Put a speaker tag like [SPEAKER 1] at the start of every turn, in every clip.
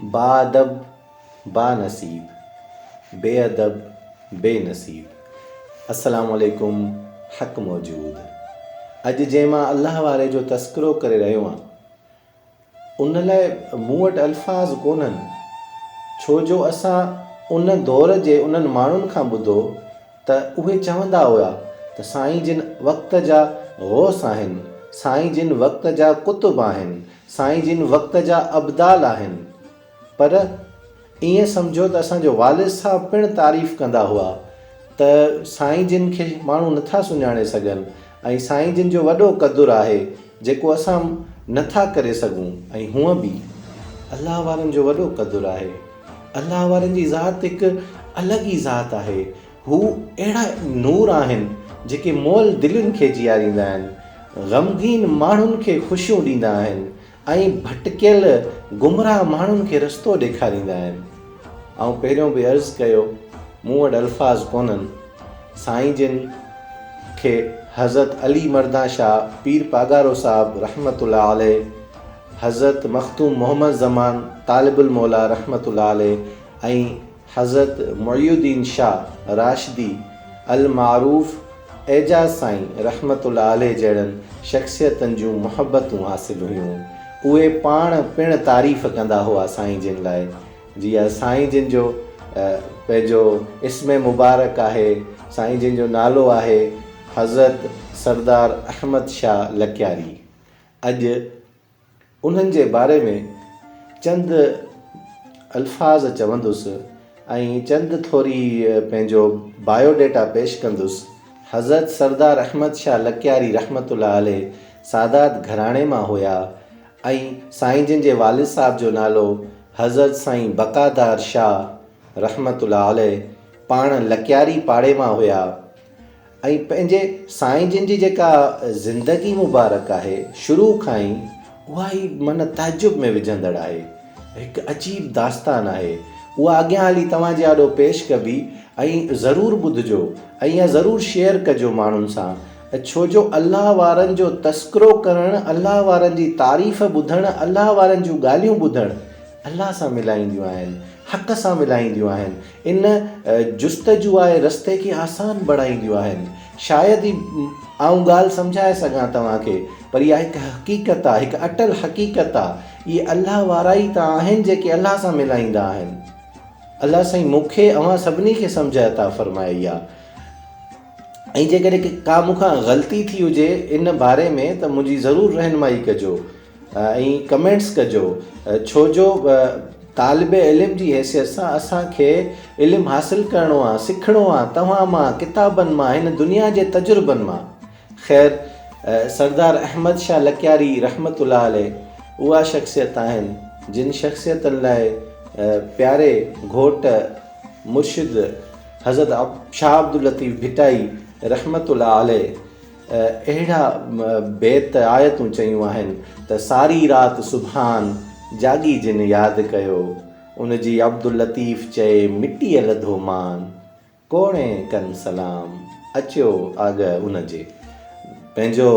[SPEAKER 1] باادب بانصيب، بي ادب بي نصيب. السلام عليڪم حق موجود. اڄ جنهن مان الله واري جو تذڪرو ڪري رهيو آهيان ان لاء مون وٽ الفاظ ڪونهن ڇو جو اسان ان دور جي انهن ماڻهن کان ٻڌو ته اهي چوندا هيا ته سائين جن وقت جا غوث آهن، سائين جن وقت جا قطب آهن، سائين جن وقت جا ابدال آهن. پر ائين سمجهو ته اسان جو والد صاحب پڻ تعريف ڪندا هئا ته سائين جن کي ماڻهو نٿا سڃاڻي سگهن ۽ سائين جن جو وڏو قدر آهي جيڪو اسان نٿا ڪري سگهون ۽ هونء به الله وارن جو وڏو قدر آهي. الله وارن جي ذات هڪ الڳ ئي ذات آهي. هو اهڙا نور آهن جيڪي مئل دلين کي جياريندا آهن، غمگين ماڻهن کي خوشيون ڏيندا آهن ۽ ڀٽڪيل گمراهه ماڻهن کي رستو ڏيکاريندا آهن. آئون پهريون به عرض ڪيو، مون وٽ الفاظ ڪونهن. سائين جن کي حضرت علي مردان شاهه پير پاڳارو صاحب رحمة الله عليه، حضرت مخدوم محمد زمان طالب الموليٰ رحمة الله عليه ۽ حضرت معي الدين شاهه راشدي المعروف اعجاز سائين رحمة الله عليه جهڙن شخصيتن جون محبتون حاصل هيون. اهي پاڻ پڻ تعريف ڪندا هئا سائين جن لاء. جي ها سائين جن جو پنهنجو اسم مبارڪ آهي، سائين جن جو نالو آهي حضرت سردار احمد شاهه لڪياري. اڄ انهن جي باري ۾ چند الفاظ چوندس ۽ چند ٿوري پنهنجو بايو ڊيٽا پيش ڪندس. حضرت سردار احمد شاهه لڪياري رحمة الله عليه سادات گهراڻي مان هيا ۽ سائين جن جي والد صاحب جو نالو حضرت سائين بقادار شاهه رحمة الله عليه پاڻ لڪياري پاڙي مان هيا. ۽ پنهنجي سائين جن جي جيڪا زندگي مبارڪ آهي شروع کان ئي اها ئي من تعجب ۾ وجهندڙ آهي هڪ عجيب داستان آهي اها اڳيان هلي توهان جي آڏو پيش ڪبي ۽ ضرور ٻڌجو ۽ اها ضرور شيئر ڪجو ماڻهن سان ڇو جو الله وارن جو تذڪرو ڪرڻ الله وارن جي تعريف ٻڌڻ الله وارن جون ڳالهيون ٻڌڻ الله سان ملائينديون آهن، حق سان ملائينديون آهن، ان جستجو واري رستي کي آسان بڻائينديون آهن. شايد ئي آئون ڳالهه سمجهائي سگهان توهان کي، پر اها هڪ حقيقت آهي، هڪ اٽل حقيقت آهي. اهي الله وارا ئي ته آهن جيڪي الله سان ملائيندا آهن. الله سائين مون کي اوهان سڀني کي سمجهه عطا فرمائي اها. ۽ جيڪڏهن ڪا مون کان غلطي ٿي هجي ان باري ۾ ته منهنجي ضرور رهنمائي ڪجو. ۽ ڪمينٽس ڪجو ڇو جو طالب علم جي حيثيت سان اسان کي علم حاصل ڪرڻو آ سکڻو آ توهان مان ڪتابن مان هن دنيا جي تجربن مان خير سردار احمد شاهه لڪياري رحمت الله عليه اها شخصيت آهن جن شخصيتن لاء پياري گهوٽ مرشد حضرت شاهه عبداللطيف ڀٽائي رحمت الله عليه اهڙا بيت آيتون چيون آهن ته ساري رات سبحان جاڳي جن ياد ڪيو ان جي عبداللطيف چئي مٽيء لڌو مان ڪوڻي ڪن سلام اچيو آڳهه ان جي. پنهنجو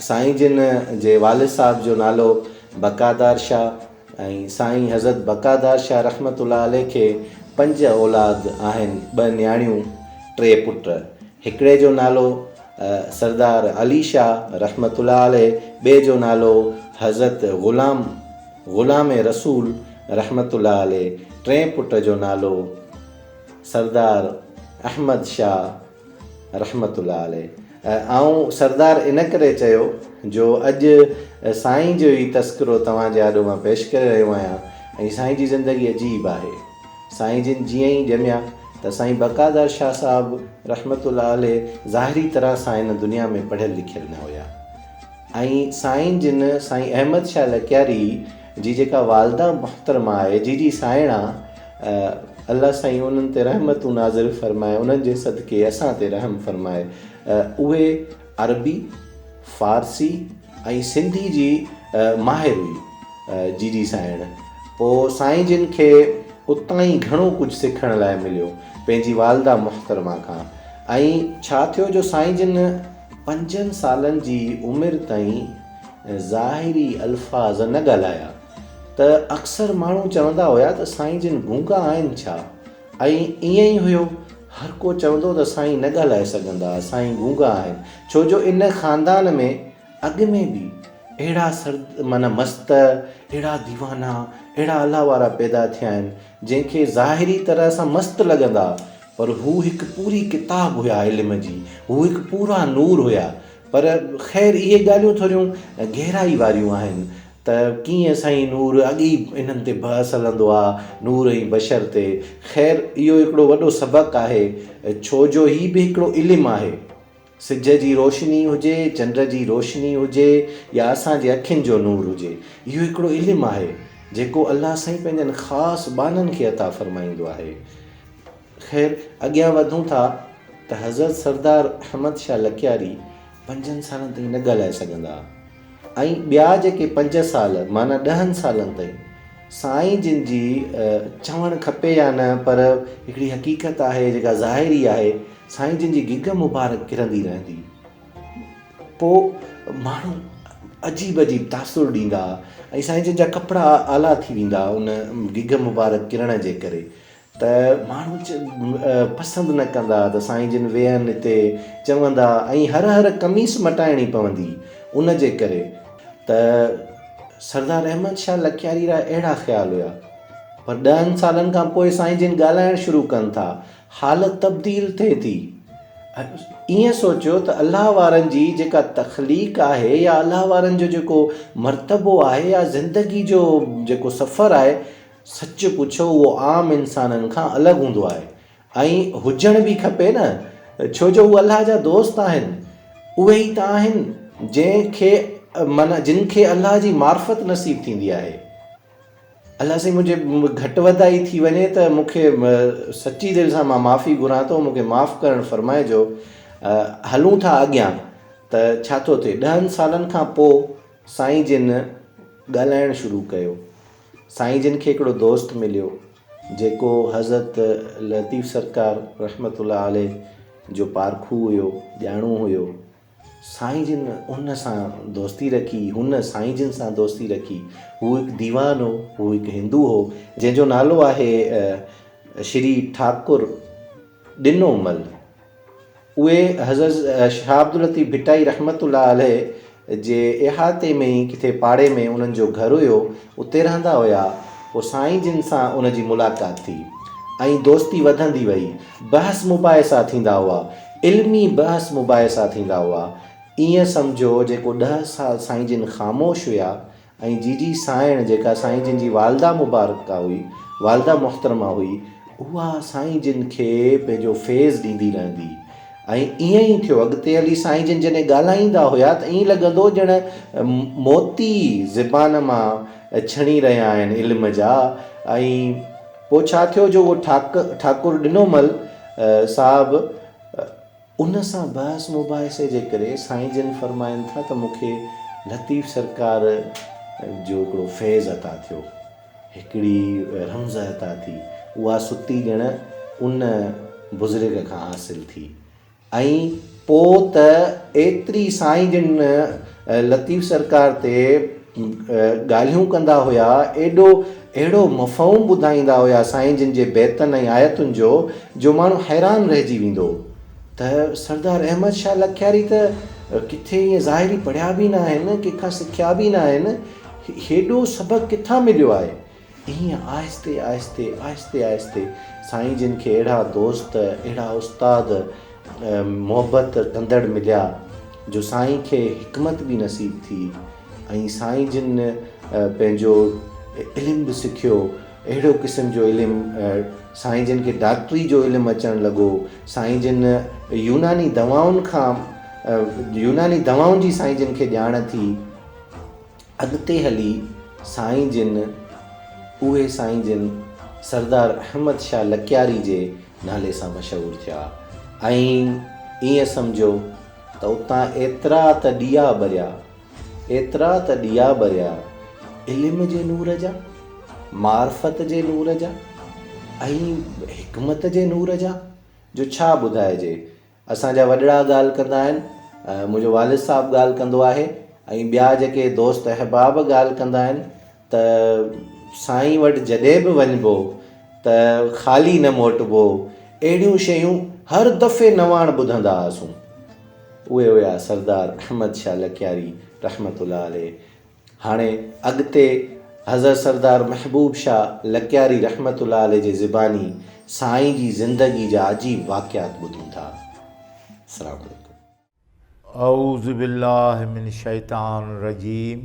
[SPEAKER 1] سائين جن جي والد صاحب جو نالو بقادار شاهه ۽ سائين حضرت بقادار شاهه رحمة الله عليه کي پنج اولاد آهن ٻه نياڻيون ٽي پٽ هڪڙي جو نالو سردار علي شاهه رحمة الله عليه، ٻئي جو نالو حضرت غلام غلام رسول رحمة الله عليه، ٽئين پٽ جو نالو سردار احمد شاهه رحمة الله عليه. آئون سردار ان ڪري چيو جو اڄ سائين جو ئي تذڪرو توهان جي آڏو مان پيش ڪري رهيو آهيان ۽ سائين جي زندگي عجيب آهي. سائين جن جيئن ئي ڄميا ته سائين بقادار شاهه صاحب رحمة الله عليه ظاهري طرح سان هن دنيا ۾ پڙهيل لکيل نه هيا ۽ سائين جن سائين احمد شاهه لڪياري جي جيڪا والده محترمه آهي جيجي سائڻا الله سائين انهن تي رحمتون نازل فرمائي انهن جي صدقي اسان تي رحم فرمائي اهي عربي، فارسي ۽ سنڌي جي ماهر هئي جيجي سائڻ. پوء سائين جن کي اتان ئي گهڻو ڪجهه سکڻ لاء مليو پنهنجي والده محترمه کان ۽ ڇا ٿيو جو سائين جن پنجن سالن جي عمر تائين ظاهري الفاظ نه ڳالهايا. ته اڪثر ماڻهو چوندا هيا ته سائين جن گونگا آهن ڇا؟ ۽ ائين ئي هيو، هر ڪو چوندو ته سائين نه ڳالهائي سگهندا، سائين گونگا آهن، ڇو جو ان خاندان ۾ اڳ ۾ به اهڙا سرد معنيٰ مست، اهڙا ديوانا، اهڙا الله وارا پيدا ٿيا آهن، جنهن کي ظاهري طرح سان مست لڳندا، پر هو هڪ پوري ڪتاب هيا علم جي، هو هڪ پورا نور هيا، پر خير اهي ڳالهيون ٿوريون گهرائي واريون آهن ته ڪيئن سائين نور اڳ ئي انهن تي بحث هلندو آ نور ۽ بشر تي، خير اهو هڪڙو وڏو سبق آهي ڇو جو هي به هڪڙو علم آهي. سج جي روشني هجي، چنڊ جي روشني هجي يا اسان جي اکين جو نور هجي، اهو هڪڙو علم آهي، جيڪو الله سائين پنهنجن خاص ٻانهن کي عطا فرمائيندو آهي. خير اڳيان وڌون ٿا ته حضرت سردار احمد شاهه لڪياري پنجن سالن تائين نه ڳالهائي سگهندا ۽ ٻيا جيڪي پنج سال معنيٰ ڏهن سالن تائين سائين جن جي چوڻ کپي يا نه پر هڪڙي حقيقت آهي جيڪا ظاهري آهي سائين جن جي گگ مبارڪ ڪرندي رهندي پوء ماڻهو عجيب عجيب تاثر ڏيندا ۽ سائين جن جا ڪپڙا آلا ٿي ويندا ان گگ مبارڪ ڪرڻ جي ڪري ته ماڻهو پسند نه ڪندا ته سائين جن ويهن هتي چوندا ۽ هر هر قميص مٽائڻي پوندي ان جي ڪري ته سردار احمد شاهه لکياري را اهڙا خيال هيا پر ڏهن سالن کان پوء سائين جن ڳالهائڻ شروع ڪن ٿا حالت تبديل ٿئي ٿي ائين سوچيو ته الله وارن جي جيڪا تخليق آهي يا الله وارن جو جيڪو مرتبو آهي يا زندگي جو جيڪو سفر آهي سچ پڇو اهو عام انسانن کان الڳ هوندو آهي ۽ هجڻ به کپي نه ڇو جو هو الله جا دوست آهن اهي ئي ته آهن جنهن کي معنيٰ جن کي الله جي معرفت نصيب ٿيندي آهي الله سائين منهنجي گهٽ وڌائي ٿي وڃي ته مون کي سچي دل سان مان معافي گهران ٿو مون کي معاف ڪرڻ فرمائجو هلون ٿا اڳيان ته ڇا ٿو ٿئي ڏهن سالن کان پوء سائين جن ڳالهائڻ شروع ڪيو. سائين جن کي هڪڙو دوست مليو، جيڪو حضرت لطيف سرڪار رحمة الله عليه جو پارکو هيو، ڄاڻو هيو. سائين جن ان سان دوستي رکي، هن سائين جن سان دوستي رکي. هو هڪ ديوان هو، هو هڪ هندو هو، جنهن جو نالو آهي شري ٺاڪر ڏنو مل. اهي حضرت شاهه عبداللطيف ڀٽائي رحمة الله عليه جي احاطي ۾ ئي ڪٿي پاڙي ۾ انهن جو گهر هيو، اتي رهندا هيا. پوء سائين جن سان ان جي ملاقات ٿي ۽ دوستي وڌندي وئي. بحث مباحثا ٿيندا هئا. علمي بحث مباحثا ٿيندا هئا. ائين سمجهو جيڪو ڏهه سال سائين جن خاموش هيا ۽ جيجي سانئڻ جيڪا سائين جن جي والده مبارڪه هئي، والده محترمه هئي، اها سائين جن کي پنهنجو فيض ڏيندي رهندي ۽ ائين ئي ٿيو. اڳتي هلي سائين جن جڏهن ڳالهائيندا هيا ته ائين لڳندو ڄڻ موتي زبان مان ڇڻي رهيا آهن علم جا ۽ پوء ڇا ٿيو جو اهو ٺاڪر ڏنومل صاحب ان سان بحث مباحثي جي ڪري سائين جن فرمائن ٿا ته مون کي لطيف سرڪار جو هڪڙو فيض عطا ٿيو، هڪڙي رمز عطا ٿي، اها ستي ڄڻ ان بزرگ کان حاصل ٿي ۽ پو ته ايتري سائين جن لطيف سرڪار تي ڳالهيون ڪندا هيا، ايڏو اهڙو مفهوم ٻڌائيندا هيا سائين جن جي بيتن ۽ آيتن جو، جو ماڻهو حيران رهجي ويندو ته سردار احمد شاهه لکياري ته ڪٿي ائين ظاهري پڙهيا به ناهن، ڪنهن کان سکيا به ناهن، هيڏو سبق ڪٿان مليو آهي؟ ائين آهستي آهستي آهستي آهستي سائين جن کي اهڙا دوست، اهڙا استاد محبت ڪندڙ مليا جو سائين کي حڪمت به نصيب ٿي ۽ سائين جن پنهنجو علم به سکيو، اهڙو قسم جو علم سائين جن کي ڊاڪٽري جو علم اچڻ لڳو، سائين جن يوناني دوائن کان يوناني دوائن جي سائين جن کي ڄاڻ ٿي. اڳتي هلي سائين جن اهي سائين جن سردار احمد شاهه لڪياري جي نالي سان مشهور ٿيا ۽ ائين سمجهو ته اتان ايترا ته ڏيئا ٻريا، ايترا ته ڏيئا ٻريا علم جي نور جا، معرفت جي نور جا ۽ حڪمت جي نور جا جو ڇا ٻڌائجي. اسان جا وڏڙا ڳالهه ڪندا آهن، منهنجو والد صاحب ڳالهه ڪندو آهي ۽ ٻيا جيڪي دوست احباب ڳالهه ڪندا آهن ته سائين وٽ جڏهن به وڃبو ته خالي نه موٽبو. اهڙيون شيون هر دفعي نواڻ ٻڌندا هئاسون. اهي هيا سردار احمد شاهه لڪياري رحمة الله عليه. هاڻي اڳتي حضرت سردار محبوب شاهه لڪياري رحمة الله عليه جي زباني سائين جي زندگي جا عجيب واقعات ٻڌون ٿا. السلام عليڪم.
[SPEAKER 2] اعوذ بالله من الشيطان الرجيم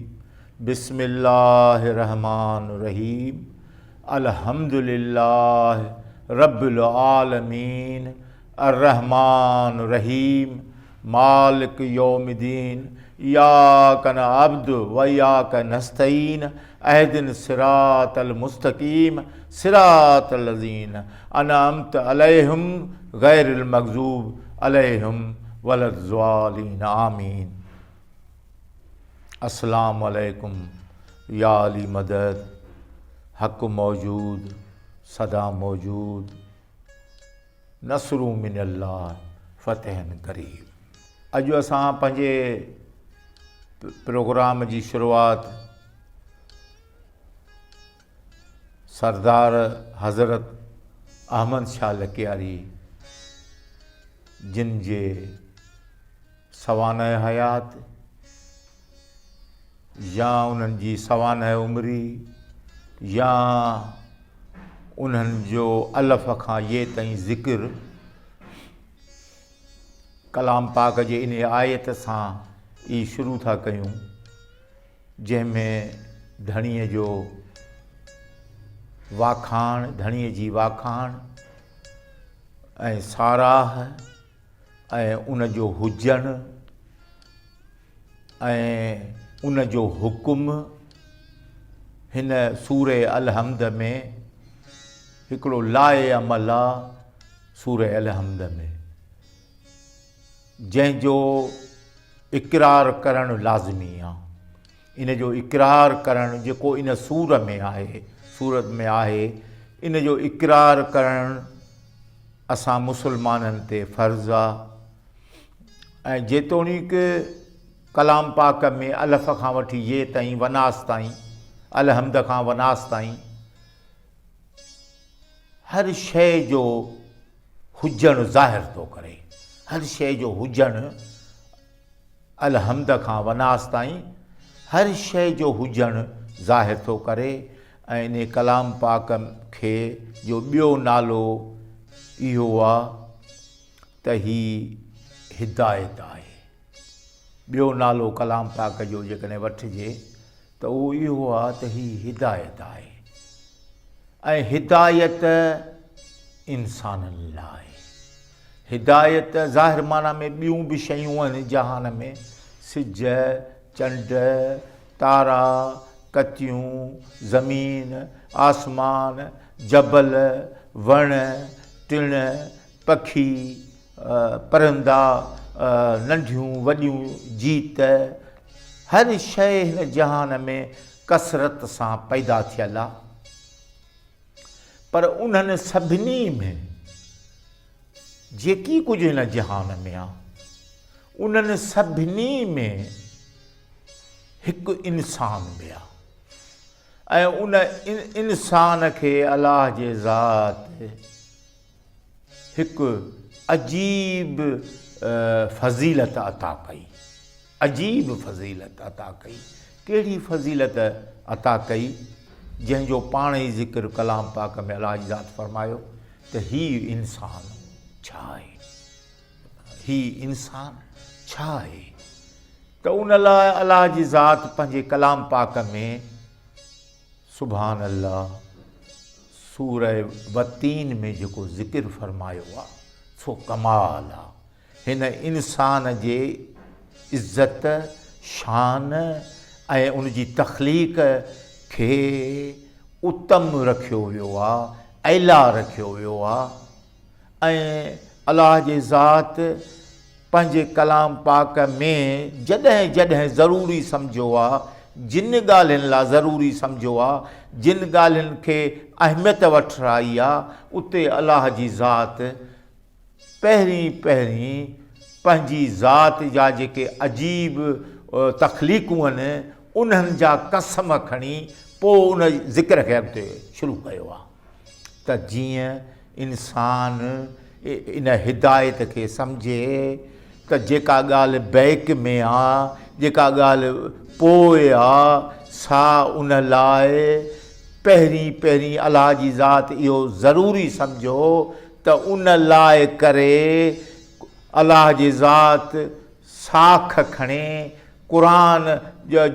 [SPEAKER 2] بسم الله الرحمن الرحيم الحمد لله رب العالمين الرحمن الرحيم مالڪ يوم الدين اياڪ نعبد واياڪ نستعين اهدنا الصراط المستقيم صراط الذين انعمت عليهم غير المغضوب عليهم ولا الضالين آمين السلام عليڪم يا علي مدد حق موجود سدا موجود نصر من الله فتح قريب. اڄ اسان پنهنجي پروگرام جي شروعات سردار حضرت احمد شاهه لڪياري جن جي سوانح حيات يا انهن جي سوانح عمري يا انهن جو الف کان ي تائين ذڪر ڪلام پاڪ جي انهي آيت سان ئي شروع ٿا ڪيون جنهن ۾ ڌڻيء جو واکاڻ، ڌڻيء جي واکاڻ ۽ ساراهه ۽ ان جو هجڻ ۽ ان جو حڪم هن سورة الحمد ۾ هڪڙو لاء عمل آ سورة الحمد ۾ جنهن جو اقرار ڪرڻ لازمي آ ان جو اقرار ڪرڻ جيڪو ان سور ۾ آهي سورت ۾ آهي ان جو اقرار ڪرڻ اسان مسلمانن تي فرض آ ۽ جيتوڻيڪ ڪلام پاڪ ۾ الف کان وٺي ي تائين وناس تائين الحمد کان وناس تائين هر شيء جو هجڻ ظاهر ٿو ڪري هر شيء جو هجڻ الحمد کان وناس تائين هر شيء جو هجڻ ظاهر ٿو ڪري ۽ انهي ڪلام پاڪ کي جو ٻيو نالو اهو آ ته هي هدايت آهي. ٻيو نالو ڪلام پاڪ جو جيڪڏهن وٺجي ته اهو اهو آ ته هي هدايت آهي ۽ هدايت انسانن لاء. هدايت ظاهر معنيٰ ۾ ٻيون به شيون آهن جهان ۾ سج، چنڊ، تارا، ڪتيون، زمين، آسمان، جبل، وڻ، ٽڻ، پکي، پرندا، ننڍيون وڏيون جيت، هر شيء هن جهان ۾ ڪثرت سان پيدا ٿيل آ. پر انهن سڀني ۾ جيڪي ڪجهه هن جهان ۾ آ، انهن سڀني ۾ هڪ انسان به آ ۽ ان انسان کي الله جي ذات هڪ عجيب فضيلت عطا ڪئي. عجيب فضيلت عطا ڪئي. ڪهڙي فضيلت عطا ڪئي، جنهن جو پاڻ ئي ذڪر ڪلام پاڪ ۾ الله جي ذات فرمايو ته هي انسان ڇا آهي؟ هي انسان ڇا آهي؟ ته ان لاء الله جي ذات پنهنجي ڪلام پاڪ ۾ سبحان الله سورة والتين ۾ جيڪو ذڪر فرمايو آهي سو ڪمال آهي. هن انسان جي عزت، شان ۽ ان جي تخليق کي اتم رکيو ويو آ، اعليٰ رکيو ويو آ ۽ الله جي ذات پنهنجي ڪلام پاڪ ۾ جڏهن جڏهن ضروري سمجهيو آ، جن ڳالهين لا ضروري سمجهيو آ، جن ڳالهين کي اهميت وٺرائي آ، اتي الله جي ذات پهرين پهرين پنهنجي ذات جا جيڪي عجيب تخليقون آهن، انهن جا قسم کڻي پوء ان ذڪر کي اڳتي شروع ڪيو آهي ته جيئن انسان ان هدايت کي سمجهي ته جيڪا ڳالهه بيڪ ۾ آ، جيڪا ڳالهه پوء آ، سا ان لاء پهرين پهرين الله جي ذات اهو ضروري سمجهيو ته ان لاء ڪري الله جي ذات ساک کڻي قرآن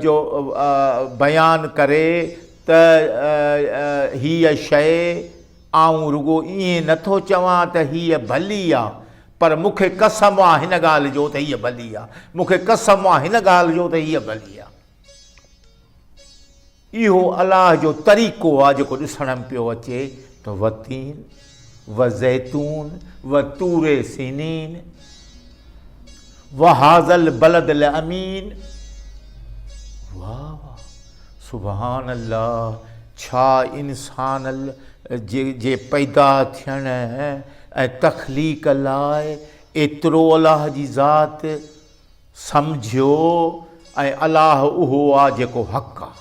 [SPEAKER 2] جو بيان ڪري ته هيء شيء آئون رڳو ائين نه ٿو چوان ته هيء ڀلي آ، پر مون کي قسم آ هن ڳالهه جو ته هيء ڀلي آ، مون کي قسم آ هن ڳالهه جو ته هيء ڀلي آ. اهو الله جو طريقو آ جيڪو ڏسڻ ۾ پيو اچي ته وتين وزيتون وطور سينين وهذا البلد الامين واه واه سبحان الله ڇا انسان جي جي پيدا ٿيڻ ۽ تخليق لاء ايترو الله جي ذات سمجهيو ۽ الله اهو آ جيڪو حق آ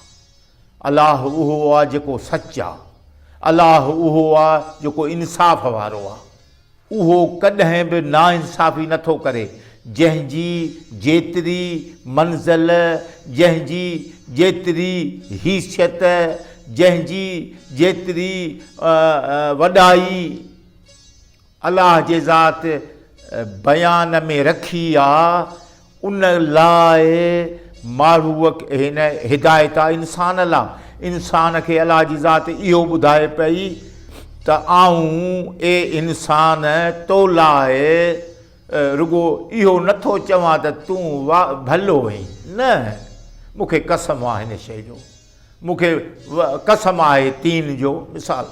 [SPEAKER 2] الله اهو آ جيڪو سچ آ الله اهو آ جيڪو انصاف وارو آ. اهو ڪڏهن به ناانصافي نه ٿو ڪري، جنهن جي جيتري منزل، جنهن جي جيتري حيثيت، جنهن جي جيتري وڏائي الله جي ذات بيان ۾ رکي آ، ان لاء ماڻهوء هن هدايت آ انسان لاء، انسان کي الله جي ذات اهو ٻڌائي پئي ته آئون اي انسان تو لاء رڳو اهو نه ٿو چوان ته تون ڀلو آهين، نه، مون کي قسم آ هن شيء جو، مون کي قسم آهي تين جو، مثال.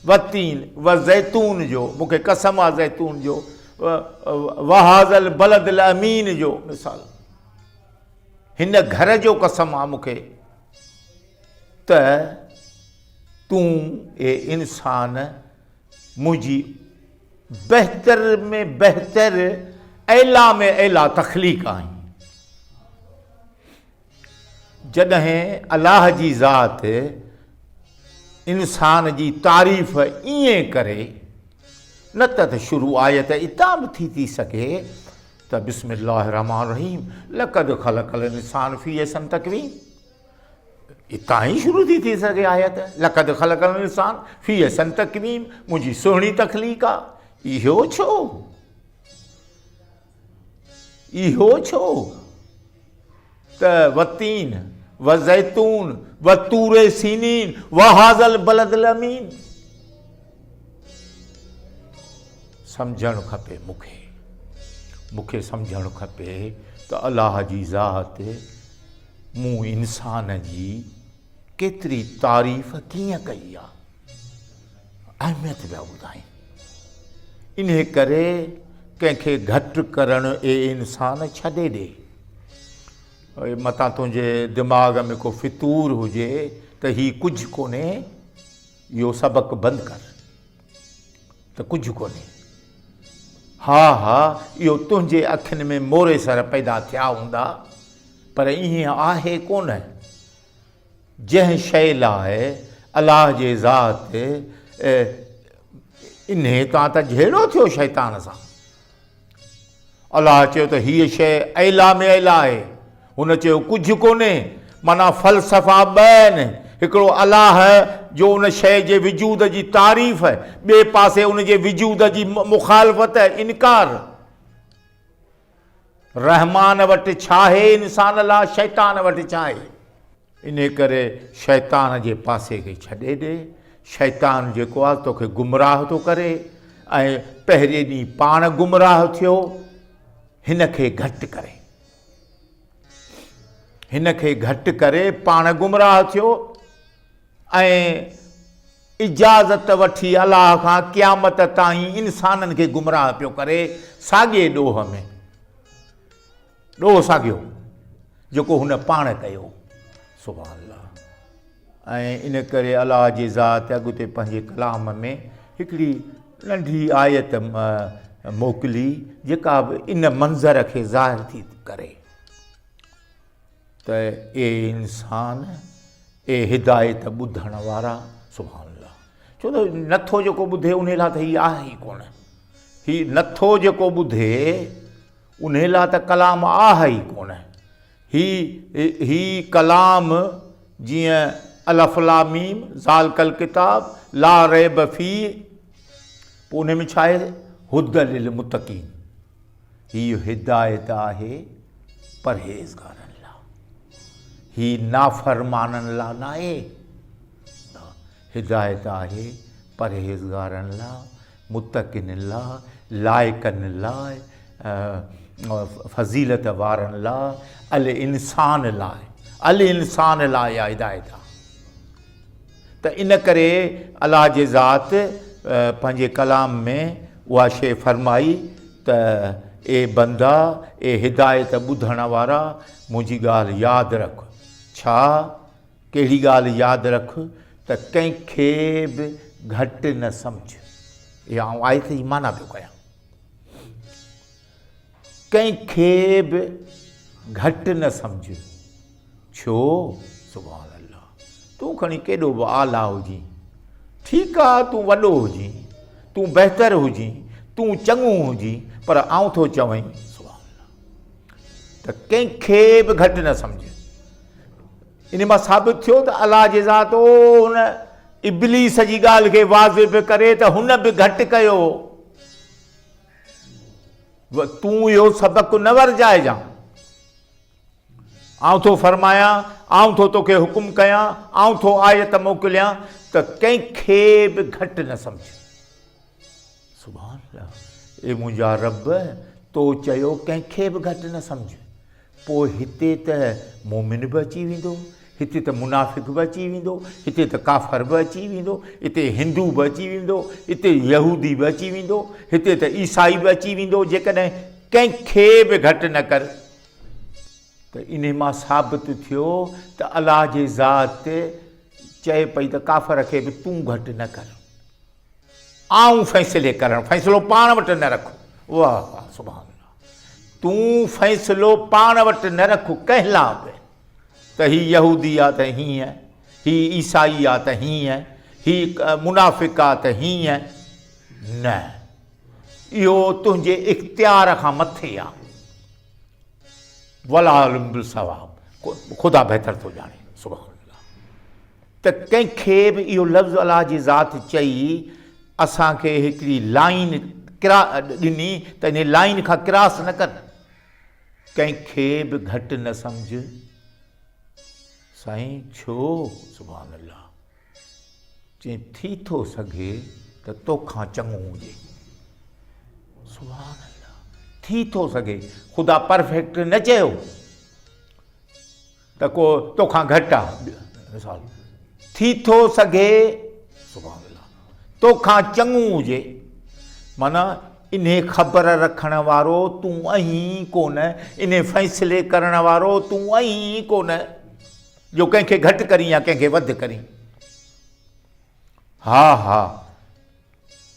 [SPEAKER 2] والتين والزيتون جو، مون کي قسم آ زيتون جو، وهذا البلد الامين جو، مثال هن گهر جو قسم آ مون کي ته تون اي انسان منهنجي بهتر ۾ بهتر اعليٰ ۾ اعليٰ تخليق آهين. جڏهن الله جي ذات انسان جي تعريف ائين ڪري، نه ته شروع آيت اتان به ٿي ٿي سگهي ته بسم الله الرحمٰن الرحيم لقد خلق الانسان في احسن تقويم اتان ئي شروع ٿي ٿي سگهي آيت لقد خلق الانسان في احسن تقويم منهنجي سهڻي تخليق آ. اهو ڇو؟ اهو ڇو ته وتين وزيتون وطور سينين وهذا البلد الامين سمجهڻ کپي مون کي مون کي سمجهڻ کپي ته الله جي ذات مون انسان جي ڪيتري تعريف ڪيئن ڪئي آ اهميت پيا ٻڌائين. انهي ڪري ڪنهن کي گهٽ ڪرڻ اي انسان ڇڏي ڏي. متان تنهنجي دماغ ۾ ڪو فتور هجي ته هي ڪجهه ڪونهي، اهو سبق بند ڪر ته ڪجهه ڪونهي. ها ها اهو تنهنجي اکين ۾ موري سر پيدا ٿيا هوندا پر ائين آهي ڪونه. جنهن شيء لاء الله جي ذات انهيء تان ته جهيڙو ٿيو شيطان سان. الله چيو ته هيء شيء اعليٰ ۾ اعليٰ آهي. هن چيو ڪجهه ڪونهي. معنيٰ فلسفا ٻه آهن، هڪڙو الله جو ان شيء جي وجود جي تعريف، ٻئي پاسي ان جي وجود جي مخالفت، انڪار. رحمان وٽ ڇاهي انسان لاء، شيطان وٽ ڇاهي؟ انهيء ڪري شيطان جي پاسي کي ڇڏي ڏي. شيطان جيڪو آهي توکي گمراهه ٿو ڪري ۽ پهرين ڏينهن پاڻ گمراهه ٿيو، هن کي گهٽ ڪري. هن کي گهٽ ڪري پاڻ گمراهه ٿيو ۽ اجازت وٺي الله کان قيامت تائين انسانن کي گمراهه پيو ڪري ساڳئي ڏوهه ۾. ڏوهه ساڳيو جيڪو هن پاڻ ڪيو. سبحان الله. ۽ ان ڪري الله جي ذات اڳتي پنهنجي ڪلام ۾ هڪڙي ننڍي آيت موڪلي جيڪا به ان منظر کي ظاهر ٿي ڪري ته اي انسان! اي هدايت ٻڌڻ وارا، سبحان الله، ڇو ته نٿو جيڪو ٻڌي انهي لاء ته هي آهي ئي ڪونه، هي نٿو جيڪو ٻڌي انهي لاء ته ڪلام آهي ئي ڪونه، هي هي ڪلام جيئن الف لام ميم ذالک الڪتاب لا ريب فيه، پوء انهي ۾ ڇا آهي؟ هدي للمتقين، هي هدايت آهي پرهيزگارن لاء، هي نافرمانن لاء ناهي، هدايت آهي پرهيزگارن لاء، متقين لاء، لائقن لاء، فضيلت وارن لاء، الانسان لاء، الانسان لاء اها هدايت آهي. ته ان ڪري الله جي ذات پنهنجي ڪلام ۾ اها شيء فرمائي ته اي بندا، اي هدايت ٻڌڻ وارا، منهنجي ڳالهه ياد رک. ڇا؟ ڪهڙي ڳالهه ياد رک؟ ته ڪنهن کي به گهٽ نه سمجهه. اها آئون آيت جي معنيٰ پيو ڪيان. ڪنهن کي به گهٽ نه سمجهه. ڇو؟ سبحان الله! تون کڻي ڪيڏو به اعليٰ هجين، ٺيڪ آ تون وڏو هجين، تون بهتر هجين، تون چڱو هجين، پر آئون ٿو چوين سبحان الله ته ڪنهن کي به گهٽ نه سمجهه. ان مان ثابت ٿيو ته الله جي ذات او هن ابليس جي ڳالهه کي واضح به ڪري ته هن به گهٽ ڪيو هو. تون اهو سبق نه ورجائجان. آئون ٿو فرمايان، آئون ٿو توکي حڪم ڪيان، آئون ٿو آيت موڪليان ته ڪنهن کي به گهٽ نه سمجهه. سبحان الله! اي منهنجا رب! تو چيو ڪنهن کي به گهٽ نه سمجهه. پوء هتي ته مؤمن به اچي ويندو، هتي ته منافق به اچي ويندو، هتي ته ڪافر به اچي ويندو، هتي هندو به اچي ويندو، هتي يهودي به اچي ويندو، هتي ته عيسائي به اچي ويندو، جيڪڏهن ڪنهن کي به گهٽ نه ڪر ته انهي مان ثابت ٿيو ته الله جي ذات چئي پئي ته ڪافر کي به تون گهٽ نه ڪر، آئون فيصلي ڪرڻ، فيصلو پاڻ وٽ نه رک. واه واه سبحان الله، تون فيصلو پاڻ وٽ نه رک ڪنهن لاء به، ته هي يهودي آ ته هيئن، هي عيسائي آ ته هيئن، هي منافق آ ته هيئن، نه، اهو تنهنجي اختيار کان مٿي آ. والله اعلم بالصواب، خدا بهتر ٿو ڄاڻي. سبحان الله. ته ڪنهن کي به اهو لفظ الله جي ذات چئي اسان کي هڪڙي لائين ڏني ته انهي لائين کان ڪراس نه ڪر، ڪنهن کي به گهٽ نه سمجهه. سائين ڇو؟ سبحان الله. چئين ٿي ٿو سگهي ته توکان چڱو هجي. سبحان الله. ٿي ٿو سگهي. خدا پرفيڪٽ نه چيو ته ڪو توکان گهٽ آ. مثال ٿي ٿو سگهي سبحان الله توکان چڱو هجي معنيٰ انهي خبر رکڻ وارو تون آهين ڪونه، انهي فيصلي ڪرڻ وارو تون آهين ڪونه. جو ڪنهن کي گهٽ ڪرين يا ڪنهن کي وڌ ڪرين. ها ها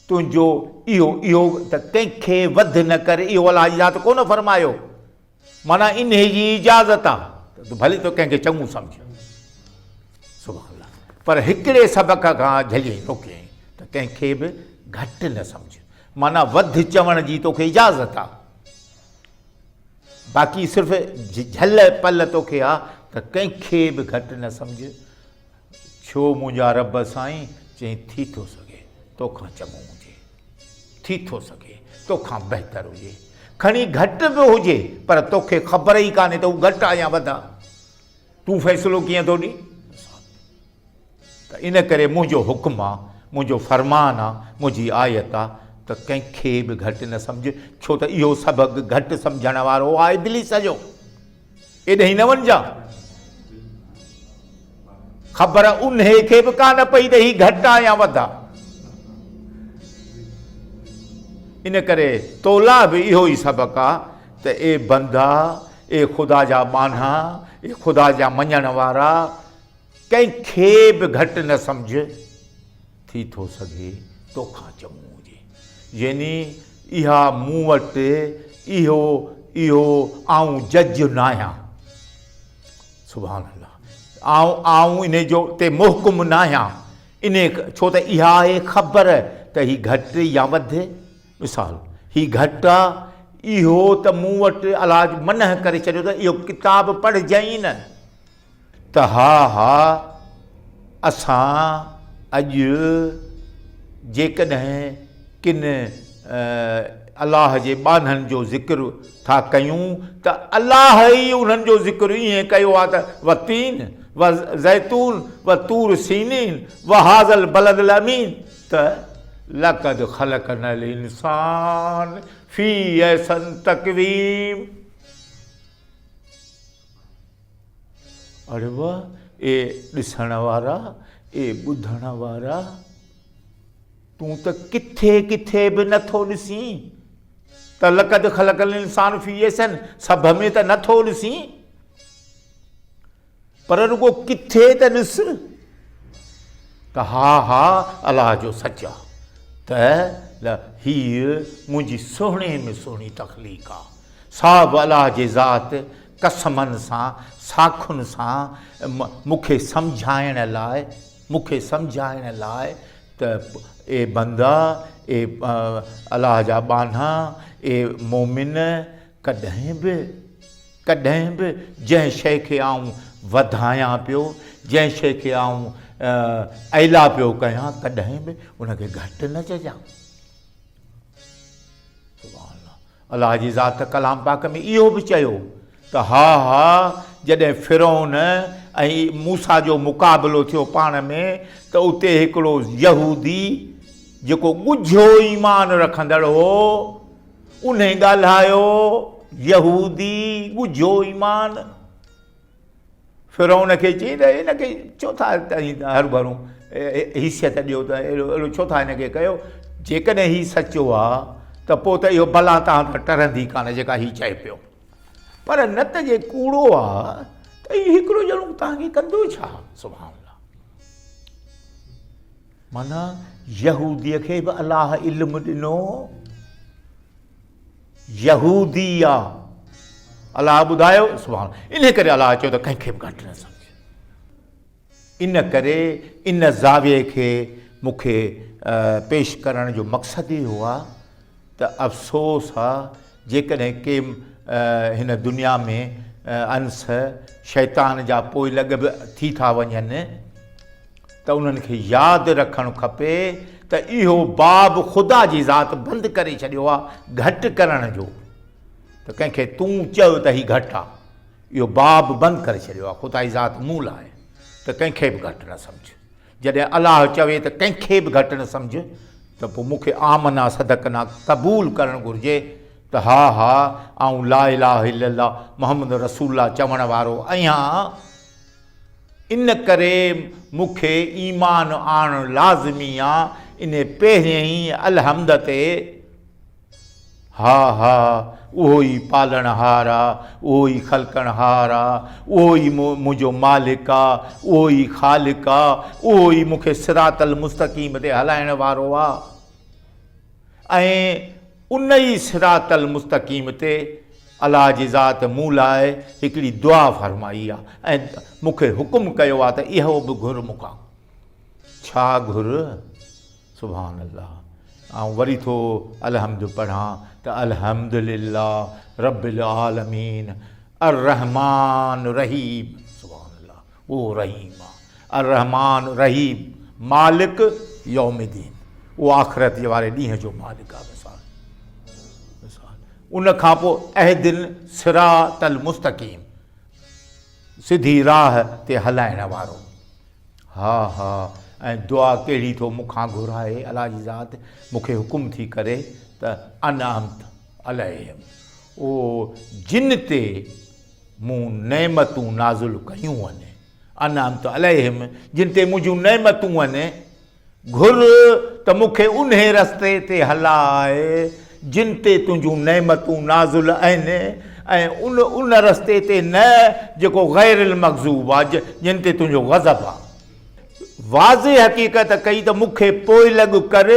[SPEAKER 2] تنهنجو اهو اهو ته ڪنهن کي وڌ نه ڪر اهو الله جي ذات ڪونه فرمايو. معنيٰ انهي جي اجازت آ ته ڀلي تو ڪنهن کي چڱو سمجهه. سبحان الله. پر هڪڙي سبق کان جهليائين روڪيائين ته ڪنهن کي به گهٽ نه سمجهه. معنيٰ وڌ چوڻ جي توکي اجازت آ. باقي صرف جهل پل توکي آ ته ڪنهن کي به گهٽ نه سمجهه. ڇو منهنجا رب سائين؟ چيائين ٿي ٿو سگهي توکان چڱو هجي، ٿي ٿو سگهي توکان بهتر هجي، کڻي گهٽ به هجي پر توکي خبر ئي ڪانهي ته هو گهٽ آ يا وڌ آ، تون فيصلو ڪيئن ٿو ڏين؟ ته ان ڪري منهنجو حڪم آ، منهنجو فرمان آ، منهنجي آيت آ ته ڪنهن کي به گهٽ نه سمجهه، ڇو ته اهو سبق گهٽ سمجهڻ وارو آ ابليس جو. ايڏهين نه وڃجان. خبر انهي کي به ڪانه پئي ته هي گهٽ آ يا وڌ آ. ان ڪري تو لاء به اهو ئي سبق آ ته اي بندا، اي خدا جا ٻانها، اي خدا جا مڃڻ وارا، ڪنهن کي به گهٽ نه سمجهه، ٿي ٿو سگهي توکان چڱو هجي. يعني اها مون وٽ اهو اهو آئون جج ناهيان. سبحان الله. آئون آئون انهي جو تي محڪم ناهيان انهي ڇو ته اها آهي خبر ته هي گهٽ يا وڌ مثال هي گهٽ آ اهو ته مون وٽ الله منع ڪري ڇڏيو ته اهو ڪتاب پڙهجئين ئي نه. ته ها ها اسان اڄ جيڪڏهن ڪن الله جي ٻانهن جو ذڪر ٿا ڪيون ته الله ئي انهن جو ذڪر ائين ڪيو آهي ته والتين والزيتون وطور سينين وهذا البلد الامين ته لقد خلقنا الانسان في احسن تقويم. اڙي واه اي ڏسڻ وارا، اي ٻڌڻ وارا، تون ته ڪٿي ڪٿي به نه ٿو ڏسين ته لقد خلق الانسان في احسن سڀ ۾ ته نه ٿو ڏسين پر رڳو ڪٿي ته ڏس ته ها ها الله جو سچ آ ته هيء منهنجي سهڻي ۾ سهڻي تخليق آ سا به الله جي ذات قسمن سان، ساکن سان مون کي سمجهائڻ لاء، مون کي سمجهائڻ لاء ته اي بندا، اي الله جا ٻانها، اي مؤمن، ڪڏهن به، ڪڏهن به جنهن شيء کي آئون وڌايان پيو، جنهن شيء کي آئون اعليٰ پيو ڪيان، ڪڏهن به ان کي گهٽ نه چئجان. سبحان الله. الله جي ذات ته ڪلام پاڪ ۾ اهو به چيو ته ها ها جڏهن فرعون ۽ موسيٰ جو مقابلو ٿيو پاڻ ۾ ته اتي هڪڙو يهودي جيڪو ڳجهو ايمان رکندڙ هو انهي ڳالهايو يهودي ڳجهو ايمان فرعون کي چيائين ته هن کي ڇو ٿا توهين هرڀرو حيثيت ڏيو ته اهڙو اهڙو ڇو ٿا هن کي ڪيو جيڪڏهن هي سچو آ ته پوء ته اهو بلا تان ته ٽرندي ڪانه جيڪا هي چئي پيو پر نه ته جي ڪوڙو آ ته هي هڪڙو ڄڻو توهان کي ڪندو ڇا؟ سبحان الله معنيٰ يهودي کي به الله علم ڏنو يهودي آ. الله ٻڌايو سبحان انهي ڪري الله چيو ته ڪنهن کي به گهٽ نه سمجھ. ان ڪري ان زاويي کي مون کي پيش ڪرڻ جو مقصد اهو آ ته افسوس آ جيڪڏهن ڪي هن دنيا ۾ انس شيطان جا پوئلڳ به ٿي ٿا وڃن ته انهن کي ياد رکڻ کپي ته اهو باب خدا جي ذات بند ڪري ڇڏيو آهي گهٽ ڪرڻ جو ته ڪنهن کي تون چئو ته هي گهٽ آهي اهو باب بند ڪري ڇڏيو آهي خدا جي ذات مون لاء ته ڪنهن کي به گهٽ نه سمجھ جڏهن الله چوي ته ڪنهن کي به گهٽ نه سمجھ ته پوء مون کي آمنا صدقنا قبول ڪرڻ گهرجي ته ها ها آئون لا اله الا الله محمد رسول الله چوڻ وارو آهيان ان ڪري مون کي ايمان آڻڻ لازمي آ، انهي پهرئين الحمد تي. ها ها، اهو ئي پالڻهار آ، اهو ئي خلقڻهار آ، اهو ئي منهنجو مالڪ آ، اهو ئي خالق آ، اهو ئي مون کي صراط المستقيم تي هلائڻ وارو آ. ۽ ان ئي صراط المستقيم تي الله جي ذات مون لاء هڪڙي دعا فرمائي آ ۽ مون کي حڪم ڪيو آ ته اهو به گهر مون کان. ڇا گهر؟ سبحان الله. آئون وري ٿو الحمد پڙهان ته الحمد لله رب العالمين الرحمٰن الرحيم. سبحان الله. اهو رحيم آ. الرحمٰن الرحيم مالڪ يوم الدين. اهو آخرت جي واري ڏينهن جو مالڪ آ. مثال مثال. ان کان پوء اهدن صراط المستقيم سڌي راهه تي هلائڻ وارو. ها ها ۽ دعا ڪهڙي ٿو مون کان گهرائي الله جي ذات مون کي حڪم ٿي ڪري ته انعمت عليهم او جن تي مون نعمتون نازل ڪيون آهن انعمت عليهم جن تي منهنجون نعمتون آهن گهر ته مون کي انهي رستي تي هلاء، جن تي تنهنجون نعمتون نازل آهن ۽ ان ان رستي تي نه جيڪو غير المغضوب آهي، جن تي تنهنجو غضب آهي. واضح حقيقت ڪئي ته مون کي پوئلڳ ڪر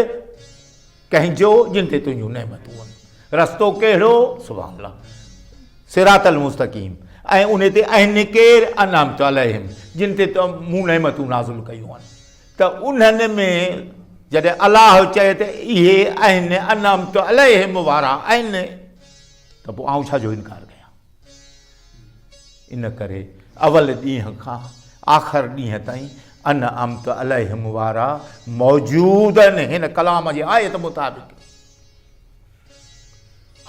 [SPEAKER 2] ڪنهن جو جن تي تنهنجون نعمتون آهن. رستو ڪهڙو؟ سبحان الله. صراط المستقيم. ۽ انهي تي آهن ڪير؟ انعمت عليهم، جن تي تو مون نعمتون نازل ڪيون آهن. ته انهن ۾ جڏهن الله چئي ته اهي آهن انعمت عليهم وارا آهن ته پوء آئون ڇا جو انڪار ڪيان؟ ان ڪري اول ڏينهن کان آخر ڏينهن تائين انعمت عليهم وارا موجود آهن هن ڪلام جي آيت مطابق.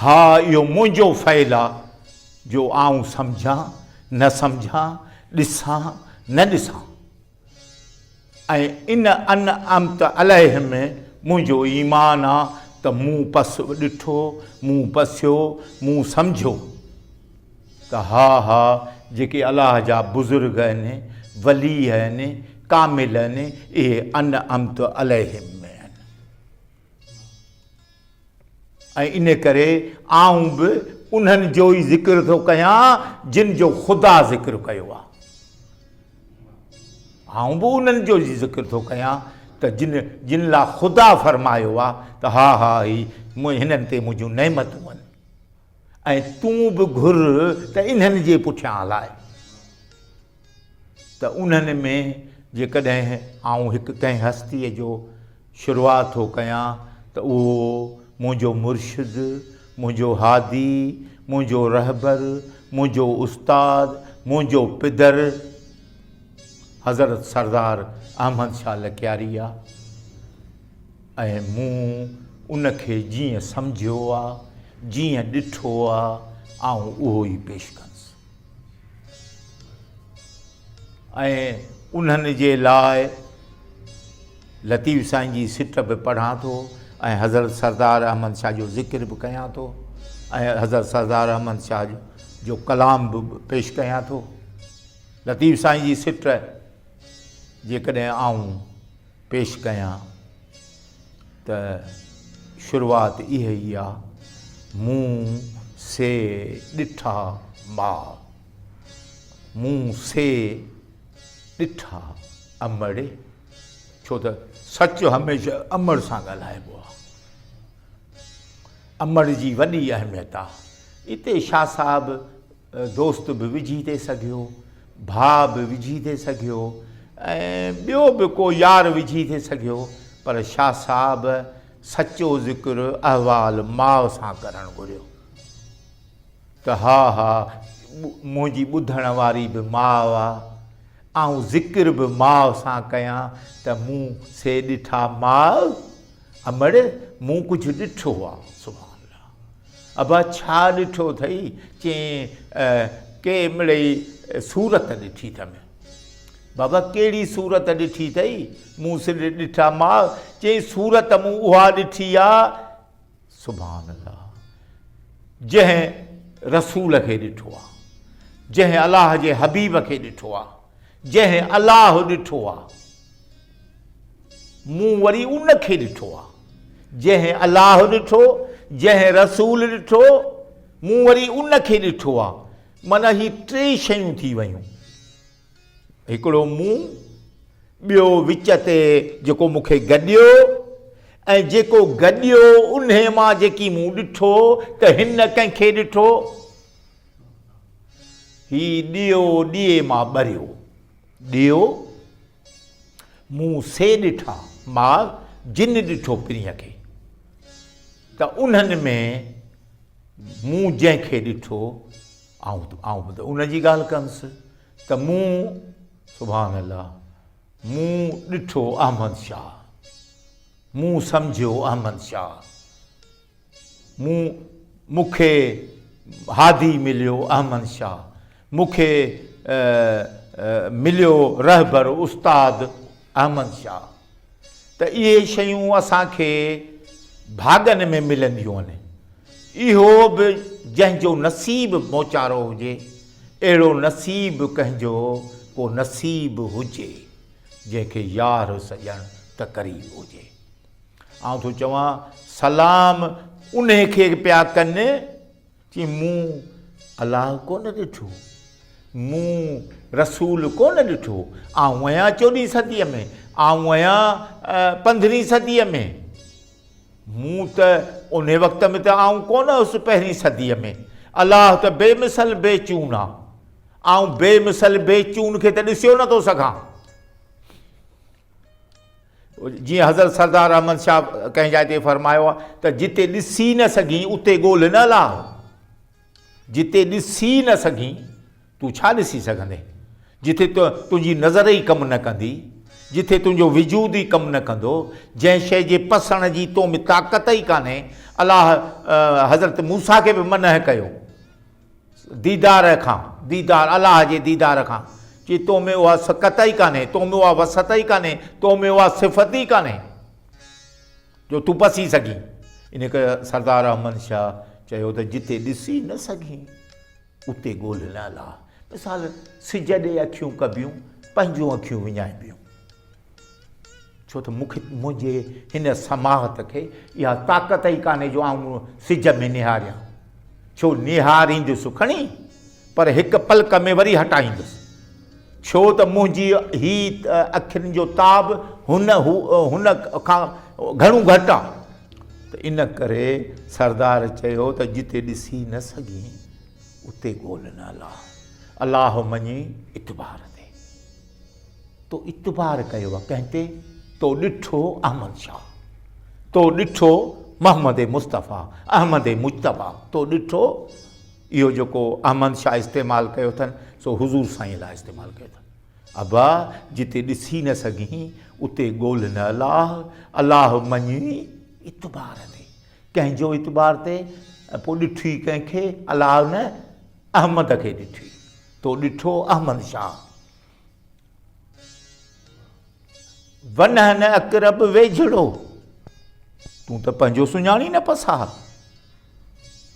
[SPEAKER 2] ها اهو منهنجو فعل آ جو آئون سمجهان نه سمجهان، ڏسان نه ڏسان ۽ ان انعمت عليهم ۾ منهنجو ايمان آ ته مون پس ڏٺو، مون پسيو، مون سمجهيو ته ها ها جيڪي الله جا بزرگ آهن، ولي آهن، ڪامل آهن، اهي انعمت عليهم ۾ آهن. ۽ ان ڪري آئون به انهن جو ئي ذڪر ٿو ڪيان جن جو خدا ذڪر ڪيو آهي. آئون به انهن جو ئي ذڪر ٿو ڪيان ته جن جن لاء خدا فرمايو آهي ته ها ها هي هنن تي منهنجون نعمتون آهن ۽ تون به گهر ته انهن جي پٺيان هلاء. ته انهن ۾ جيڪڏهن آئون هڪ ڪنهن هستيء جو شروعات ٿو ڪيان ته اهو منهنجو مرشد، منهنجو هادي، منهنجو رهبر، منهنجو استاد، منهنجو پدر حضرت سردار احمد شاهه لڪياري آ ۽ مون ان کي جيئن سمجهيو آ، جيئن ڏٺو آ، آئون اهو ئي پيش ڪندس. ۽ انهن جي لاء لطيف سائين جي سٽ به پڙهان ٿو ۽ حضرت سردار احمد شاهه جو ذڪر به ڪيان ٿو ۽ حضرت سردار احمد شاهه جو ڪلام به پيش ڪيان ٿو. لطيف سائين جي سٽ جيڪڏهن آئون پيش ڪيان ته شروعات اها ئي آ، مون سي ڏٺا ماء، مون سي ڏٺا امڙ، ڇو ته سچ هميشه امڙ سان ڳالهائبو آ. امڙ جي وڏي اهميت آ. اتي شاهه صاحب دوست به وجهي ٿي سگهيو، ڀاء به وجهي ٿي سگهيو ۽ ٻيو به ڪو يار وجهي ٿي سگهيو پر شاهه صاحب سچو ذڪر احوال ماء سان ڪرڻ گهريو ته ها ها منهنجي ٻڌڻ واري به ماء آ، آئون ذڪر به ماء سان ڪيان ته مون سي ڏٺا ماء، امڙ مون ڪجهه ڏٺو آ. سبحان الله. ابا ڇا ڏٺو اٿئي؟ چيائين، ڪي مڙئي صورت ڏٺي اٿم. بابا ڪهڙي صورت ڏٺي اٿئي؟ مون سر ڏٺا ماء. چيائين، صورت مون اها ڏٺي آ، سبحان الله، جنهن رسول کي ڏٺو آ، جنهن الله جي حبيب کي ڏٺو آ، جنهن الله ڏٺو آ. مون وري ان کي ڏٺو آ، جنهن الله ڏٺو، جنهن رسول ڏٺو، مون وري ان کي ڏٺو آ. معنيٰ هي ٽي شيون ٿي ويون، هڪڙو مون، ٻيو وچ تي جيڪو مون کي گڏيو ۽ جيڪو گڏيو انهي مان جيڪي مون ڏٺو ته هن ڪنهن کي ڏٺو؟ هي ڏيئو ڏيئي مان ٻريو. ڏيئو مون سي ڏٺا ماء جن ڏٺو پرينء کي ته انهن ۾ مون جنهن کي ڏٺو آئون به ته ان جي ڳالهه ڪندس ته مون سبحان الله مون ڏٺو احمد شاهه مون سمجهيو احمد شاهه مون مون کي هادي مليو احمد شاهه، مون کي مليو رهبر استاد احمد شاهه ته اهي شيون اسان کي ڀاڳن ۾ ملنديون آهن. اهو به جنهن جو نصيب موچارو هجي، اهڙو نصيب ڪنهن جو ڪو نصيب هجي، جنهن کي يار سڄڻ ته قريب هجي. آئون ٿو چوان سلام انهي کي پيا ڪن، چي مون الله ڪونه ڏٺو، مون رسول ڪونه ڏٺو، آئون آهيان چوڏهين صديء ۾، آئون آهيان پندرهين صديء ۾، مون ته انهي وقت ۾ ته آئون ڪونه هوس پهرين صديء ۾، الله ته بي مثل بي چون آ. آئون بي مثل بي چون کي ته ڏسيو نٿو سگهان. جيئن حضرت سردار احمد شاهه ڪنهن جاء تي فرمايو آهي ته جتي ڏسي نه سگهين اتي ڳولهه نه لاهه. جتي ڏسي نه سگهين تون ڇا ڏسي سگهندين؟ جتي تنهنجي نظر ئي ڪم نه ڪندي، جتي تنهنجو وجود ئي ڪم نه ڪندو، جنهن شيء جي پسڻ جي تو ۾ طاقت ئي ڪانهي. الله حضرت موسيٰ کي به منع ڪيو ديدار کان، ديدار، الله جي ديدار کان، چي تو ۾ اها سڪت ئي ڪانهي، تو ۾ اها وسعت ئي ڪانهي، تو ۾ اها صفت ئي ڪانهي جو تون پسي سگهين. ان ڪري سردار احمد شاهه چيو ته جتي ڏسي نه سگهين اتي ڳولهه نه الله. مثال سج ڏي اکيون ڪبيون، پنهنجون اکيون وڃائبيون. ڇو ته مون کي منهنجي هن سماهت کي اها طاقت ئي ڪانهي جو آئون سج ۾ نهاريان. ڇو نهاريندس کڻي پر هڪ پلڪ ۾ وري هٽائيندس. ڇو ته منهنجي هي اکين جو تاب هن هن کان گهڻو گهٽ آ. ته ان ڪري سردار چيو ته جتي ڏسي نه سگهين اتي ڳولهه نه الله. الله مڃي اعتبار تي. تو اعتبار ڪيو آ ڪنهن تي؟ تو ڏٺو احمد شاهه، تو ڏٺو محمد مصطفيٰ، احمد مجتبيٰ، تو ڏٺو. اهو جيڪو احمد شاهه استعمال ڪيو اٿن سو حضور سائين لاء استعمال ڪيو اٿن. ابا جتي ڏسي نه سگهين اتي ڳولهه نه الله، الله مڃي اعتبار تي. ڪنهن جو اعتبار تي؟ پوء ڏٺي ڪنهن کي؟ الله نه احمد کي ڏٺي. تو ڏٺو احمد شاهه. ونهن اقرب ويجهڙو، تون ته پنهنجو سڃاڻي نه پساهه.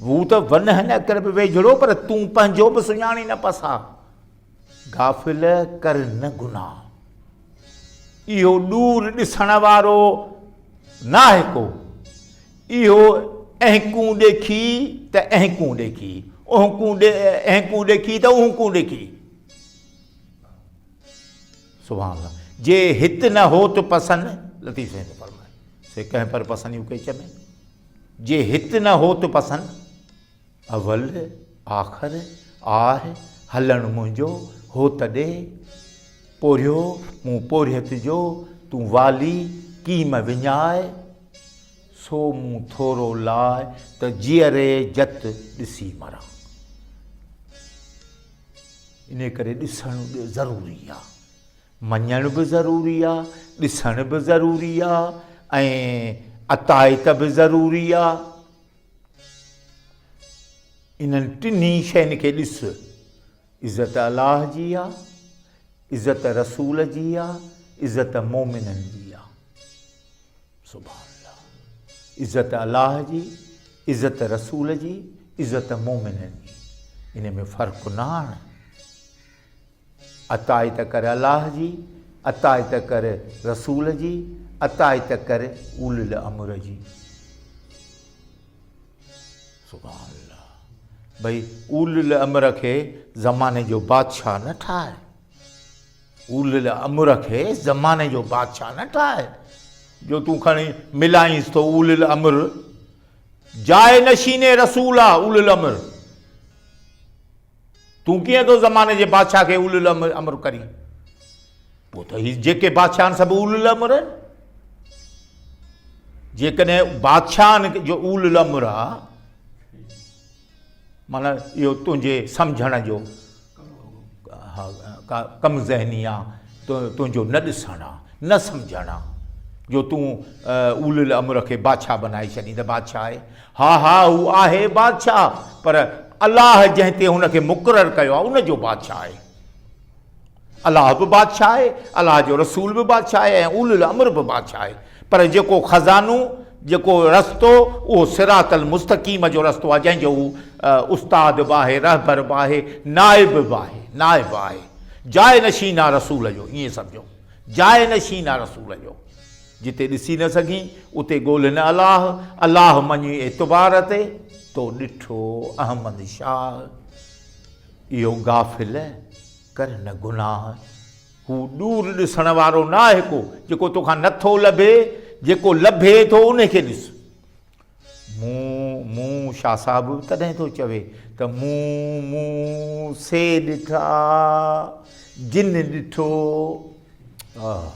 [SPEAKER 2] هو ته ونهن اقرب ويجهڙو پر تون پنهنجو به سڃاڻي نه پساهه. غافل ڪر نه گناهه. اهو ڏور ڏسڻ وارو ناهي ڪو. اهو اهنڪون ڏيکي ته اهنڪون ڏيکي، اهنڪون ڏيکي ته اهنڪون ڏيکي. سبحان الله جي هت نه هوت پسن، لطيف سائين ٿو فرمائي، سي ڪنهن پر پسنيون ڪيچ ۾، جي هت نه هوت پسن، اول آخر آه هلڻ منهنجو هوت ڏي، پورهيو مون پورهيت جو تون والي ڪيم وڃاء، سو مون ٿورو لاء ته جيئري جت ڏسي مران. انهيء ڪري ڏسڻ ضروري آ. مڃڻ به ضروري آ، ڏسڻ به ضروري آ ۽ عطائت به ضروري آ. انهن ٽنهي شين کي ڏس. عزت الله جي آ، عزت رسول جي آ، عزت مومنن جي آ. سبحان الله. عزت الله جي، عزت رسول جي، عزت مومنن جي. ان ۾ فرق نه آڻ. عطائت ڪر الله جي، عطائت ڪر رسول جي، عطائت ڪر اولي الامر جي. سبحان الله. ڀئي اولي الامر کي زماني جو بادشاهه نه ٺاهه. اولي الامر کي زماني جو بادشاهه نه ٺاهه جو تون کڻي ملائينس ٿو اولي الامر جاء نشين رسول آ اولي الامر تون ڪيئن ٿو زماني جي بادشاهه کي اولي الامر ڪرين؟ پوء ته هي جيڪي بادشاهه آهن سڀ اولي الامر آهن. جيڪڏهن بادشاهن جو اولي الامر آ معنيٰ اهو تنهنجي سمجهڻ جو ڪم ذهني آ، تنهنجو نه ڏسڻ آ، نه سمجهڻ آ، جو تون اولي الامر کي بادشاهه بنائي ڇڏين ته بادشاهه آهي. ها ها هو آهي بادشاهه پر الله جنهن تي هن کي مقرر ڪيو آ ان جو بادشاهه آهي. الله به بادشاهه آهي، الله جو رسول به بادشاهه آهي ۽ اولي الامر به بادشاهه آهي. پر جيڪو خزانو، جيڪو رستو، اهو صراط المستقيم جو رستو آهي، جنهن جو هو استاد به آهي، رهبر به آهي، نائب به آهي، نائب آهي، جاء نشين آهي رسول جو، ائين سمجهو، جاء نشين آهي رسول جو. جتي ڏسي نه سگهين، اتي ڳولهه نه الله، الله مڃي اعتبار تي، تو ڏٺو احمد شاهه، اهو غافل ڪر نه گناهه. هو ڏور ڏسڻ وارو نه آهي ڪو، جيڪو توکان نه ٿو لڀي، جيڪو لڀي ٿو ان کي ڏس. مون مون، شاهه صاحب به تڏهن ٿو چوي ته مون، مون سي ڏٺا، جن ڏٺو. آه!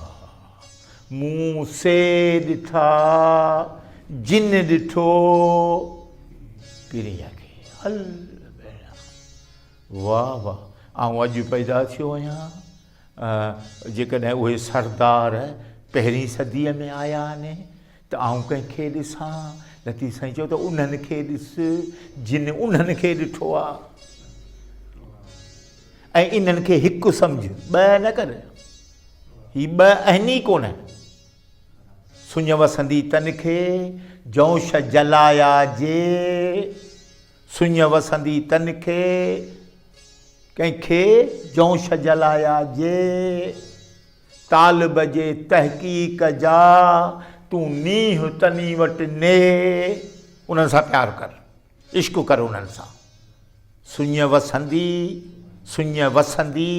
[SPEAKER 2] مون سي ڏٺا، جن ڏٺو. پرينء کي هل ڀيڻا. واهه واهه! آئون اڄ پيدا ٿيو آهيان. جيڪڏهن اهي سردار پهرين صديء ۾ آيا آهن ته آئون ڪنهن کي ڏسان؟ لطيف سائين چيو ته انهن کي ڏس جن انهن کي ڏٺو آ ۽ انهن کي هڪ سمجهه، ٻه نه ڪر. هي ٻه آهن ئي ڪونه. سڃ وسندي تن کي، جونش جلايا جي. سڃ وسندي تن کي، ڪنهن کي جونش جلايا جي. طالب جي تحقيق جا، تون نينهن تني وٽ ني. انهن سان پيار ڪر، عشق ڪر انهن سان. سڃ وسندي، سڃ وسندي،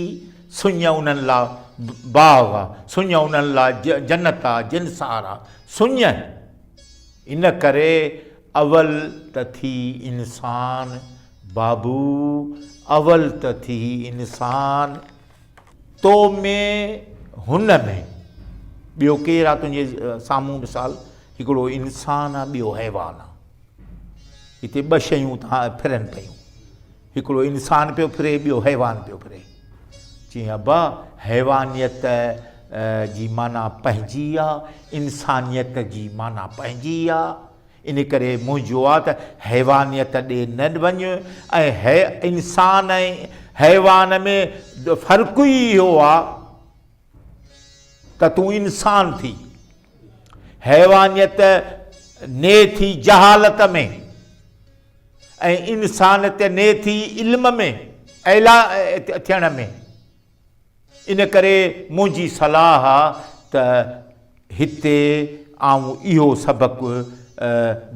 [SPEAKER 2] سڃ انهن لا باغ آ، سڃ انهن لا جنت آ، جنسار آ، سڃ. ان ڪري اول ته ٿي انسان بابو اول ته ٿي انسان. تو ۾ هن ۾ ٻيو ڪير آ تنهنجي سامهون مثال هڪڙو انسان آ ٻيو حيوان آ. هتي ٻه شيون تان ڦرن پيون. هڪڙو انسان پيو ڦري ٻيو حيوان پيو ڦري. چيائين ابا حيوانيت جي معنيٰ پنهنجي آ، انسانيت جي معنيٰ پنهنجي آ، ان ڪري منهنجو آ ته حيوانيت ڏي نه وڃ ۽ انسان ۽ حيوان ۾ فرق ئي اهو آ ته تون انسان ٿي، حيوانيت ني ٿي جهالت ۾. ۽ انسانيت ني ٿي علم ۾ اعليٰ ٿيڻ ۾. ان ڪري منهنجي صلاح آ ته هتي آئون اهو سبق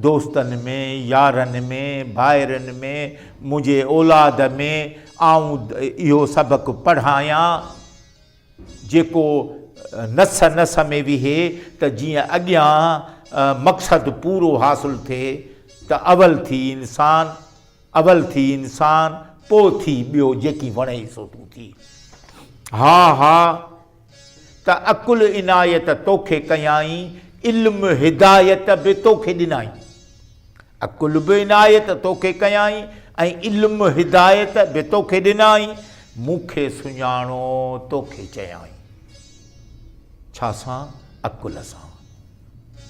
[SPEAKER 2] دوستن ۾، يارن ۾، ڀائرن ۾، منهنجي اولاد ۾ آئون اهو سبق پڙهايان. جيڪو نس نس ۾ ويهي ته جيئن اڳيان مقصد پورو حاصل ٿئي ته اول ٿي انسان، اول ٿي انسان، پوء ٿي ٻيو جيڪي وڻئي سو تون ٿي. ها ها ته عقل عنايت توکي ڪيائين، علم هدايت به توکي ڏنائين. عقل به عنايت توکي ڪيائين ۽ علم هدايت به توکي ڏنائين، مون کي سڃاڻو توکي چيائين. ڇا سان؟ عقل سان،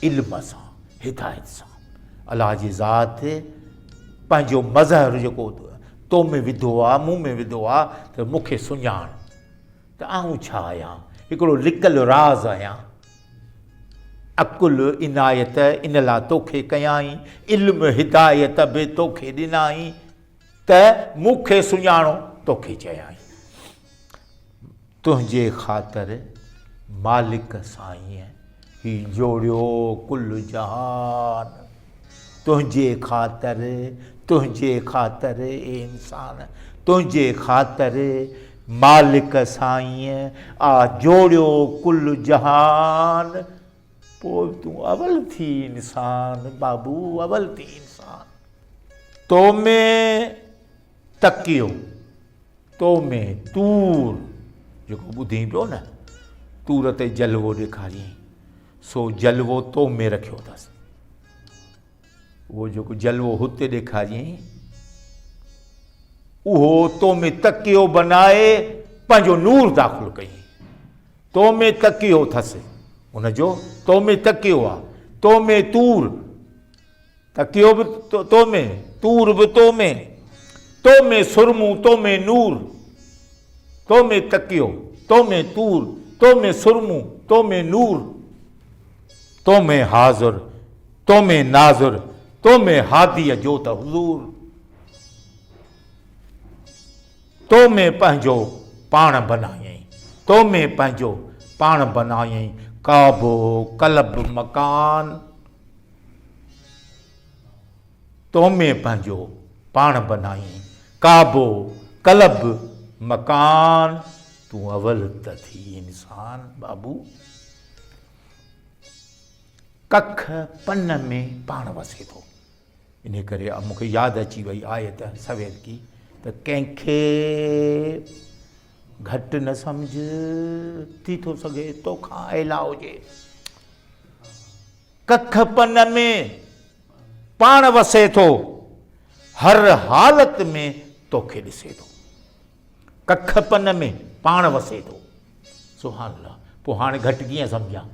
[SPEAKER 2] علم سان، هدايت سان. الله جي ذات پنهنجو مظهر جيڪو تو ۾ وڌو آ، مون ۾ وڌو آ ته مون کي سڃاڻ ته آئون ڇا آهيان، هڪڙو لڪل راز آهيان. عقل عنايت ان لا توکي ڪيائين، علم هدايت به توکي ڏنائين ته مون کي سڃاڻو توکي چيائين. تنهنجي خاطر مالڪ سائينء هي جوڙيو ڪل جهان. تنهنجي خاطر، تنهنجي خاطر اي انسان، تنهنجي خاطر مالڪ سائينء آ جوڙيو ڪل جهان. پوء به تون اول ٿي انسان بابو اول ٿي انسان. تو ۾ تڪيو تو ۾ طور جيڪو ٻڌين پيو نه طور تي جلوو ڏيکاريائين سو جلوو تو ۾ رکيو اٿس. اهو جيڪو جلوو هتي ڏيکاريائين اهو تو ۾ تڪيو بنائي پنهنجو نور داخل ڪيائين. تو ۾ تڪيو اٿس ان جو تو ۾ تڪيو آ تو ۾ طور تڪيو به تو ۾ طور به تو ۾ تو ۾ سرمو تو ۾ نور تو ۾ تڪيو تو ۾ طور تو ۾ سرمو تو ۾ نور تو ۾ حاضر تو ۾ ناظر تو ۾ هاديء جو ته حضور تو ۾ پنهنجو پاڻ بنايائين تو ۾ پنهنجو پاڻ بنايائين ڪعبو قلب مڪان تو ۾ پنهنجو پاڻ بنايائين ڪعبو قلب مڪان تون اول ته ٿي انسان بابو. ڪک پن ۾ پاڻ وسي ٿو. انهي ڪري مون کي ياد اچي وئي آيت سوير ڪي ته ڪنهن کي گهٽ نه سمجهه، ٿي ٿو سگهي توکان اعليٰ هجي. ڪک پن ۾ پاڻ وسي ٿو، هر حالت ۾ توکي ڏسي ٿو. ڪک پن ۾ پاڻ وسي ٿو. سبحان الله پوء هاڻي گهٽ ڪيئن سمجهان؟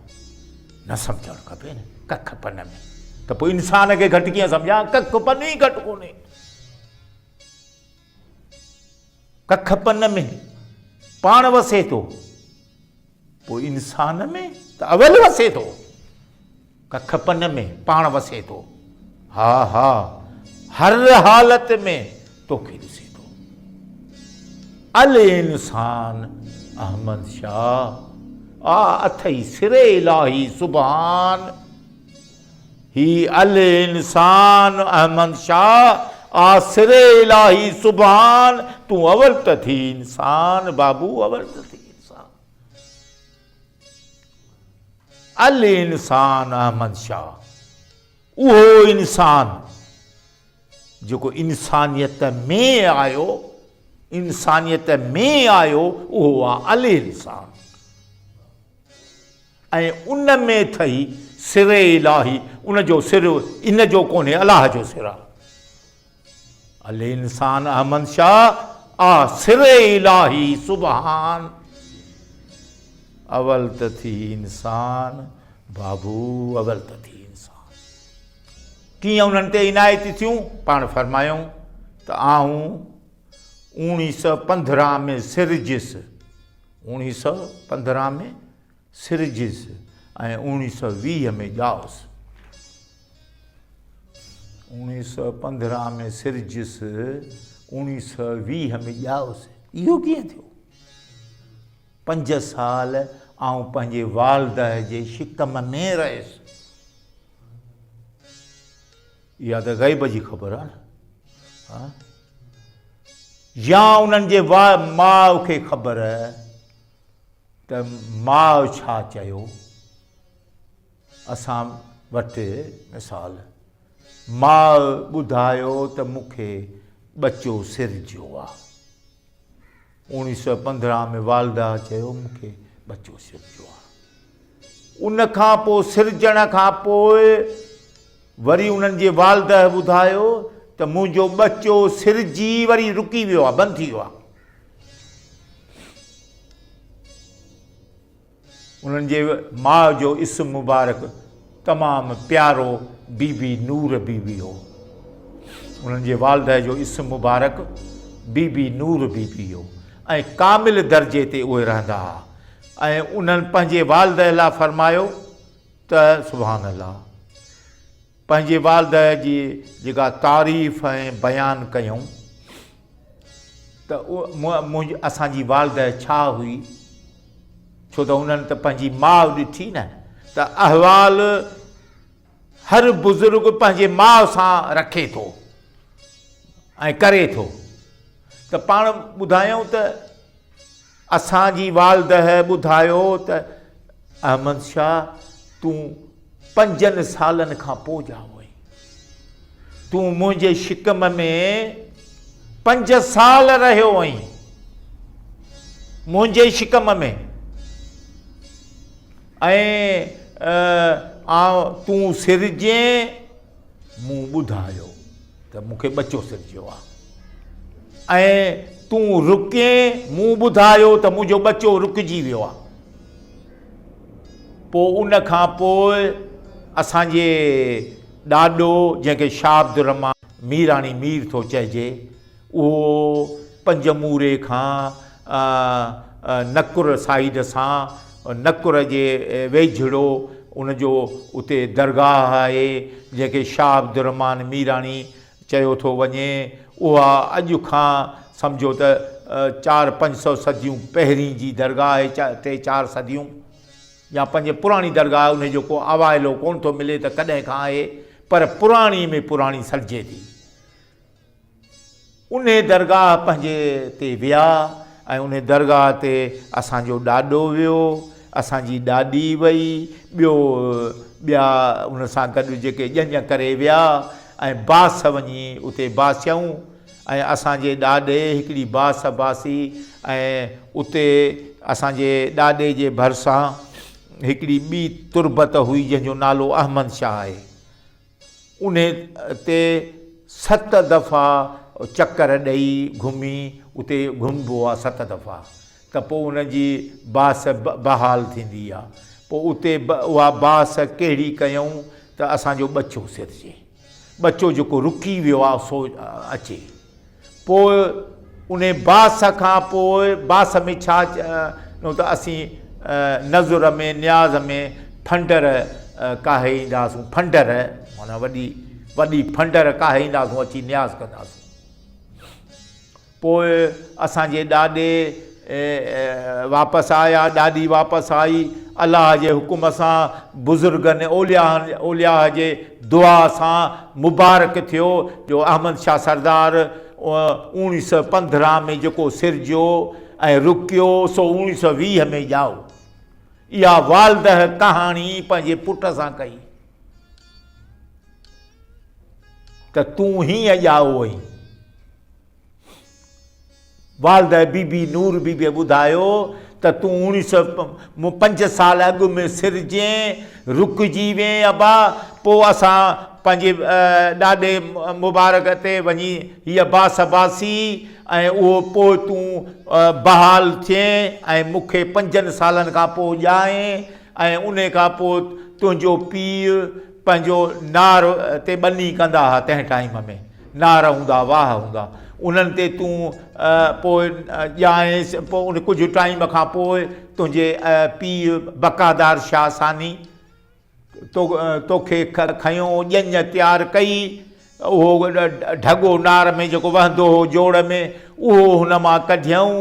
[SPEAKER 2] نه سمجهڻ کپي نه ڪک پن ۾ ته پوء انسان کي گهٽ ڪيئن سمجهان؟ ڪک پن ئي گهٽ ڪونهي. ڪک پن ۾ پاڻ وسي ٿو پوء انسان ۾ ته اول وسي ٿو. ڪک پن ۾ پاڻ وسي ٿو. ها ها هر حالت ۾ توکي ڏسي ٿو. الانسان احمد شاهه آ اٿئي سر الاهي سبحان. هي الانسان احمد شاهه آ سر الاهي سبحان. تون اول ته ٿي انسان بابو اول ته ٿي انسان. الانسان احمد شاهه اهو انسان جيڪو انسانيت ۾ آيو انسانيت ۾ آيو اهو آ الانسان ۽ ان ۾ ٿئي سر الاهي ان جو سر ان جو ڪونهي الله جو سر آ. الانسان احمد شاھ آ سر الاهي سبحان اول ته ٿي انسان بابو اول ته ٿي انسان ڪيئن انهن تي عنايت ٿيون پاڻ فرمايائون ته آئون اوڻيهه سو پندرهن ۾ سرجيس اوڻيهه سو پندرهن ۾ سرجيس ۽ اوڻيهه سو ويهه ۾ ڄائس اوڻيهه سؤ 15 ۾ سرجيس، اوڻيهه سؤ 20 ۾ ڄائس. اهو ڪيئن ٿيو؟ پنج سال آئون پنهنجي والده جي شڪم ۾ رهيس. اها ته غيب جي خبر آهي نه. ها؟ يا انهن جي ماء کي خبر ته ماء ڇا چيو؟ اسان وٽ مثال، ماء ٻڌايو ته مون کي ٻچو سرجيو آ. اوڻيهه سؤ 15 ۾ والده چيو مون کي ٻچو سرجيو آ. ان کان پوء سرجڻ کان پوء وري انهن جي والده ٻڌايو ته منهنجو ٻچو سرجي وري رڪي ويو آ، بند ٿي ويو آ. انهن جي ماء جو اسم مبارڪ تمام پيارو بي بي نور بي بي هو. انهن جي والده جو اسم مبارڪ بي بي نور بي بي هو ۽ ڪامل درجي تي اهي رهندا ها ۽ انهن پنهنجي والده لاء فرمايو ته سبحان الله پنهنجي والده جي جيڪا تعريف ۽ بيان ڪيائون ته منهنجي اسان جي والده ڇا هئي ڇو ته انهن ته پنهنجي ماء ڏٺي نه ته احوال هر بزرگ پنهنجي ماء سان رکي ٿو ۽ ڪري ٿو ته پاڻ ٻڌايائون ته اسان جي والده ٻڌايو ته احمد شاهه تون پنجن سالن کان پوء ڄائو آهين. تون منهنجي شڪم ۾ پنج سال رهيو آهين. منهنجي شڪم ۾ ۽ تون سرجين مون ٻڌايو. ته مون کي ٻچو سرجيو آ ۽ تون رڪين مون ٻڌايو ته منهنجو ٻچو رڪجي ويو آ. پوء ان کان پوء اسان جي ڏاڏو جنهن کي شاهه عبدالرحمان ميراڻي مير ٿو چئجي اهو پنجموري کان نڪر سائيڊ سان نڪر جي ويجهڙو ان جو اتي درگاهه آهي جنهن کي شاهه عبدالرحمان ميراڻي چيو ٿو وڃي اها اڄ کان سمجهو ته چار پنج سو صديون پهرين جي درگاهه آهي ٽي چار صديون يا پنج پراڻي درگاهه ان جو ڪو اوائلو ڪونه ٿو ملي ته ڪڏهن کان آهي پر پراڻي ۾ پراڻي سڏجي ٿي. انهي درگاهه پنهنجي تي ويا ۽ انهي درگاهه تي اسان جو ڏاڏو ويو، اسان جي ڏاڏي وئي، ٻيو ٻيا ان سان گڏ جيڪي ڄڃ ڪري ويا ۽ باس وڃي اتي باسيائون ۽ اسان جي ڏاڏي هڪڙي باس باسي ۽ اتي اسان جي ڏاڏي جي ڀرسان هڪڙي ٻي تربت هئي جنهن جو نالو احمد شاهه آهي. انهي تي ست دفعا چڪر ڏئي گهمي اتي گهمبو آ ست دفعا ته پوء ان جي باس بحال ٿيندي آ. پوء اتي اها باس ڪهڙي ڪيائون ته اسان جو ٻچو سرجي. ٻچو جيڪو رڪي ويو آ سو اچي. پوء انهي باس کان پوء باس ۾ ڇا چيو ته اسين نذر ۾ نياز ۾ ڦنڊر ڪاهي اينداسون، ڦنڊر معنيٰ وڏي وڏي ڦنڊر ڪاهي اينداسون اچي نياز ڪنداسون. پوء اسان جي ڏاڏي واپس آيا، ڏاڏي واپس آئي، الله جي حڪم سان بزرگن اولياء جي دعا سان مبارڪ ٿيو جو احمد شاهه سردار اوڻيهه سؤ 15 ۾ جيڪو سرجيو ۽ رڪيو سو 1920 ۾ ڄائو. اها والده ڪهاڻي پنهنجي پٽ سان ڪئي ته تون هيئن ڄائو آهين. والده بي بي نور بي بيء ٻڌايو ته تون اوڻيهه سؤ پنج سال اڳ ۾ سرجين، رڪجي وئين ابا، پوء اسان پنهنجي ڏاڏي مبارڪ تي وڃي هيء باس باسي ۽ اهو پوء تون بحال ٿئين ۽ مون کي پنجن سالن کان پوء ڄائين ۽ انهي کان پوء تنهنجو پيء پنهنجو نار تي ٻني ڪندا ها تنهن ٽائيم ۾. نار هوندا، واهه هوندا، انهن تي تون پوء ڄائينس، پوء ان ڪجهه ٽائيم کان پوء تنهنجي پيء بقادار شاهه ثاني توکي کنيو، ڄڃ تيار ڪئي، اهو ڍڳو نار ۾ جيڪو وهندو هو جوڙ ۾، اهو هن مان ڪڍيائون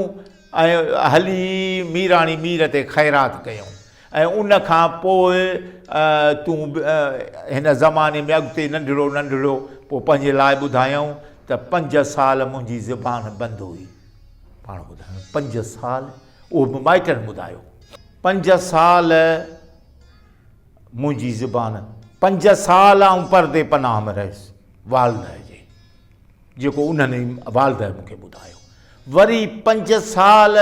[SPEAKER 2] ۽ هلي ميراڻي مير تي خيرات ڪيائون. ۽ ان کان پوء تون هن زماني ۾ اڳتي ننڍڙو ننڍڙو پوء پنهنجي لاء ٻڌايائون ته پنج سال منهنجي زبان بند هئي. پاڻ ٻڌايائون پنج سال اهو به مائٽن ٻڌايو. پنج سال منهنجي زبان پنج سال آئون پردي پناهه ۾ رهيس والده جي. جيڪو انهن ئي والده مون کي ٻڌايو. وري پنج سال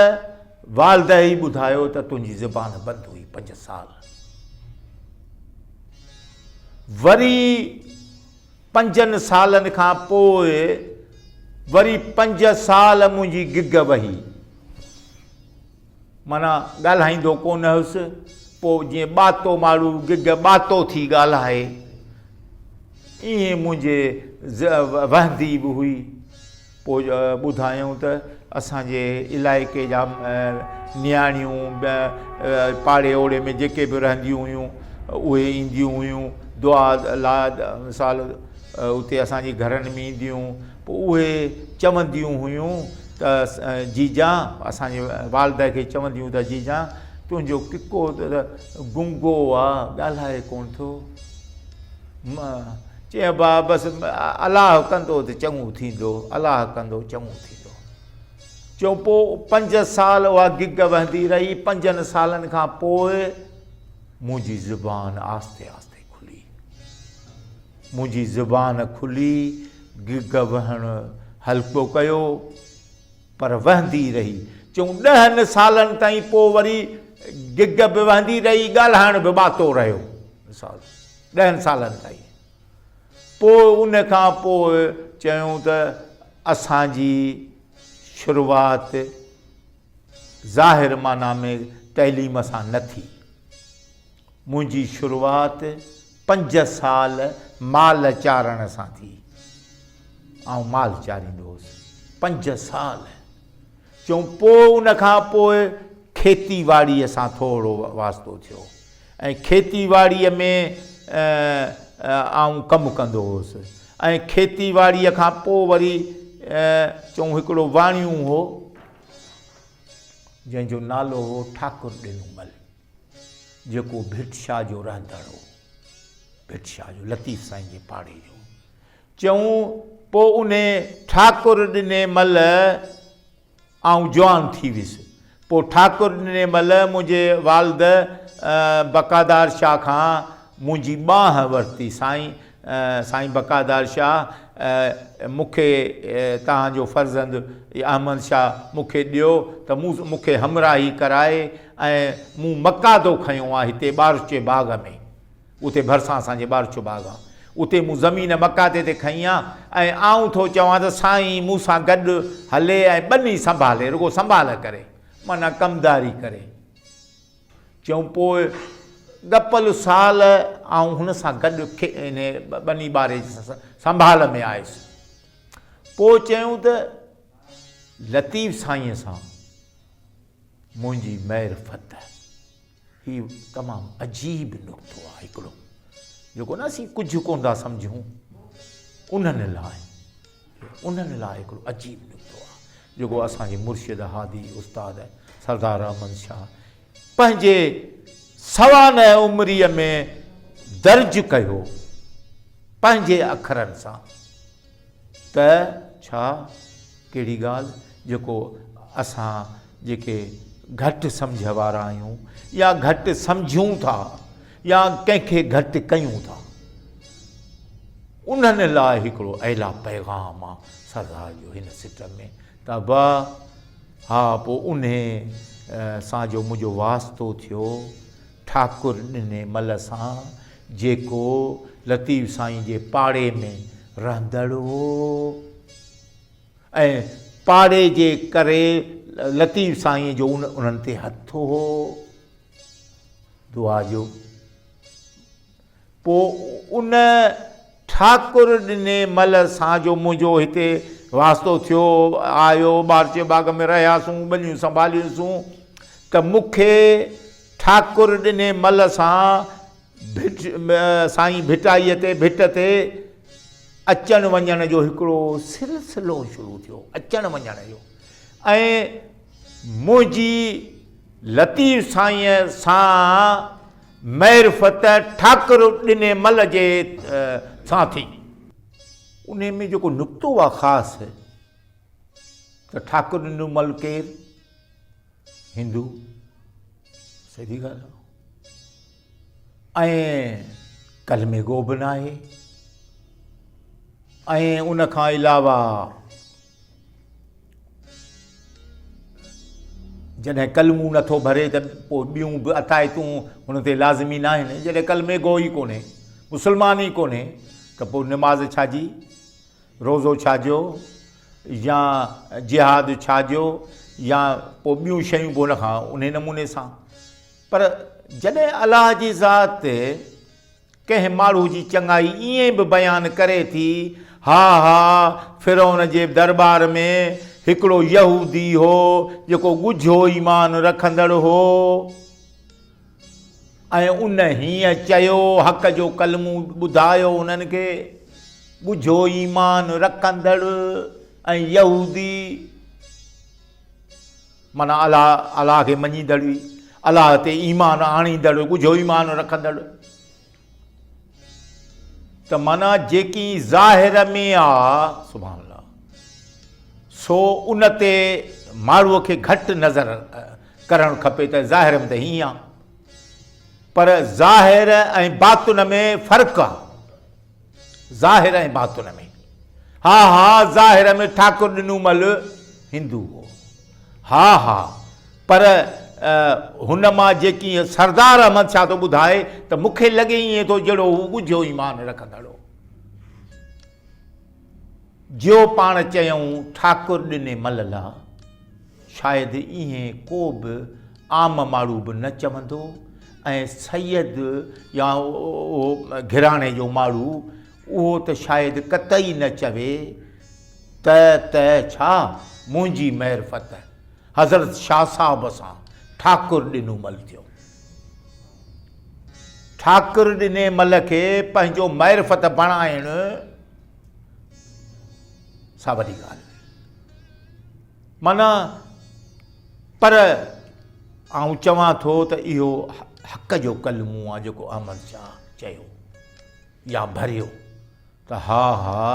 [SPEAKER 2] والده ئي ٻڌايو ته تنهنجي زبان بند هئي پنج سال. وري پنجن سالن کان پوء وري پنج سال منهنجي گگ وهي. معنيٰ ڳالهائيندو ڪونه هيس، پوء جيئن ٻاتو ماڙهو گگ ٻاتو ٿي ڳالهائي، ائين منهنجي وهندي به هئي. پوء ٻڌايائون ته اسان جي علائقي جا نياڻيون پاڙي اوڙي ۾ جيڪي به رهنديون هيون، اهي اينديون هيون دعا لاء مثال اتي اسان جي گهرن ۾ اينديون هيون، پوء اهي چونديون هيون ته جيجا اسان جي والده کي چونديون ته جيجا تنهنجو ڪڪو ته گنگو آ ڳالهائي ڪونه ٿو. چيائين ابا بس الله ڪندو ته چڱو ٿيندو الله ڪندو چڱو ٿيندو. چيو پوء پنج سال اها گگ وهندي رهي پنجن سالن کان پوء منهنجي زبان آهستي آهستي کلي. منهنجي زبان کلي، گگ وهڻ هلڪو ڪيو، پر وهندي رهي. چئون ڏهن سالن تائين پوء وري گگ به وهندي رهي، ڳالهائڻ به ٻاتو رهيو. مثال ڏهن سالن تائين. پوء ان کان پوء چيائون ته اسان جي شروعات ظاهر معنيٰ ۾ تعليم سان نه ٿي. منهنجي شروعات پنج سال مال چارڻ سان ٿي. آئون مال چاريندو هوس پنج سال. چون پوء ان کان پوء کيتي واڙيء سان ٿورو واسطو ٿيو ۽ کيتي واڙيء ۾ آئون ڪم ڪندو هوس ۽ کيتي واڙيء کان پوء وري چون هڪڙو واڻيون هو جنهن جو نالو هو ٺاڪر ڏنومل. جيڪو ڀٽ شاهه جو رهندڙ هو، ڀٽ شاهه جو لطيف سائين جي پاڙي جو. چئون پوء انهي ٺاڪر ڏني مل آئون جوان ٿي ويس. پوء ٺاڪر ڏني مل منهنجي والد بقادار شاهه کان منهنجي ٻانهن ورتي، سائين سائين بقادار شاهه مون کي توهان جو فرزند احمد شاهه مون کي ڏيو ته مون مون کي همراهي ڪرائي ۽ مون مقادو کنيو آهي هتي ٻارچي باغ ۾. اتي ڀرسان اسان جي ٻارچو باغ آ. اتي مون زمين مقادي تي کنئي آ ۽ آئون ٿو چوان ته سائين مون سان گڏ هلي ۽ ٻني سنڀالي، رڳو سنڀال ڪري، معنيٰ ڪمداري ڪري. چيائون پوء ڳپل سال آئون هن سان گڏ انهي ٻني ٻاري جي سنڀال ۾ آيس. پوء چيائون ته لطيف سائينء سان منهنجي معرفت. هي تمام عجيب نقطو آهي هڪڙو جيڪو نه اسين ڪجهه ڪونه ٿا سمجهون انهن لاء انهن لاء هڪڙو عجيب نقطو آهي جيڪو اسان جي مرشد هادي استاد سردار احمد شاهه پنهنجي سوانح عمريء ۾ درج ڪيو پنهنجي اکرن سان ته ڇا ڪهڙي ڳالهه جيڪو اسان جيڪي گهٽ سمجهه وارا آهيون يا گهٽ سمجهون ٿا يا ڪنهن کي گهٽ ڪيون ٿا انهن لاء هڪڙو اعليٰ پيغام آ سردار جو هن سٽ ۾ ته ابا ها پوء انهي سان جو منهنجو واسطو ٿيو ٺاڪر ڏني مل سان جيڪو لطيف سائين جي پاڙي ۾ رهندڙ هو ۽ پاڙي جي ڪري لطيف سائين جو انهن تي هٿ هو دعا جو پوء ان ٺاڪر ڏني مل سان جو منهنجو هتي واسطو ٿيو، آيو، ٻارچي باغ ۾ رهياسون، ٻنيون سنڀاليونسون ته مون کي ٺاڪر ڏني مل سان ڀٽ سائين ڀٽائيء تي ڀٽ تي اچڻ وڃڻ جو هڪڙو سلسلو شروع ٿيو، اچڻ وڃڻ جو ۽ منهنجي لطيف سائينء سان معرفت ٺاڪر ڏني مل جي سان ٿي. انهي ۾ جيڪو نقطو آ خاص ته ٺاڪر ڏنو مل ڪير؟ هندو. سڌي ڳالهه آ. ۽ ڪلمي گو به ناهي ۽ ان کان علاوه جڏهن ڪلمون نٿو ڀري ته پوء ٻيون به عطايتون هن تي لازمي ناهن. جڏهن ڪلمي گو ئي ڪونهي، مسلمان ئي ڪونهي ته پوء نماز ڇا جي، روزو ڇا جو يا جهاد ڇا جو يا پوء ٻيون شيون به ان کان انهي نموني سان. پر جڏهن الله جي ذات ڪنهن ماڻهو جي چڱائي ائين به بيان ڪري ٿي، ها ها، فرعون جي درٻار ۾ هڪڙو يهودي هو، جيڪو ڳجهو ايمان رکندڙ هو، ۽ ان هيئن چيو، حق جو ڪلمو ٻڌايو انهن کي، ڳجهو ايمان رکندڙ ۽ يهودي. معنيٰ الله، الله کي مڃيندڙ ئي، الله تي ايمان آڻيندڙ، ڳجهو ايمان رکندڙ. ته معنيٰ جيڪي ظاهر ۾ آ، سبحان الله، سو ان تي ماڻهوء کي گهٽ نظر ڪرڻ کپي ته ظاهر ۾ ته هيئن آ، پر ظاهر ۽ باطن ۾ فرق آ. ظاهر ۽ باطن ۾. ها ها ظاهر ۾ ٺاڪر ڏنو مل هندو هو. ها ها پر هن مان جيڪي سردار احمد شاهه ٿو ٻڌائي ته مون کي لڳي ائين ٿو جهڙو هو ڳجهو ايمان رکندڙ هو. جو پاڻ چيائون ٺاڪر ڏني مل لا شايد ائين ڪو به عام ماڻهو به نه چوندو ۽ سيد يا اهو گهراڻي جو ماڻهو اهو ته شايد قطعي نه چوي ته ته ڇا منهنجي معرفت حضرت شاهه صاحب سان ٺاڪر ڏنو مل ٿيو. ٺاڪر ڏني مل کي پنهنجو معرفت بڻائڻ سا وڏي ڳالهه هئي. معنيٰ پر آئون چوان ٿو ته اهو حق جو ڪلمو آ جيڪو احمد شاهه چيو يا ڀريو ته ها ها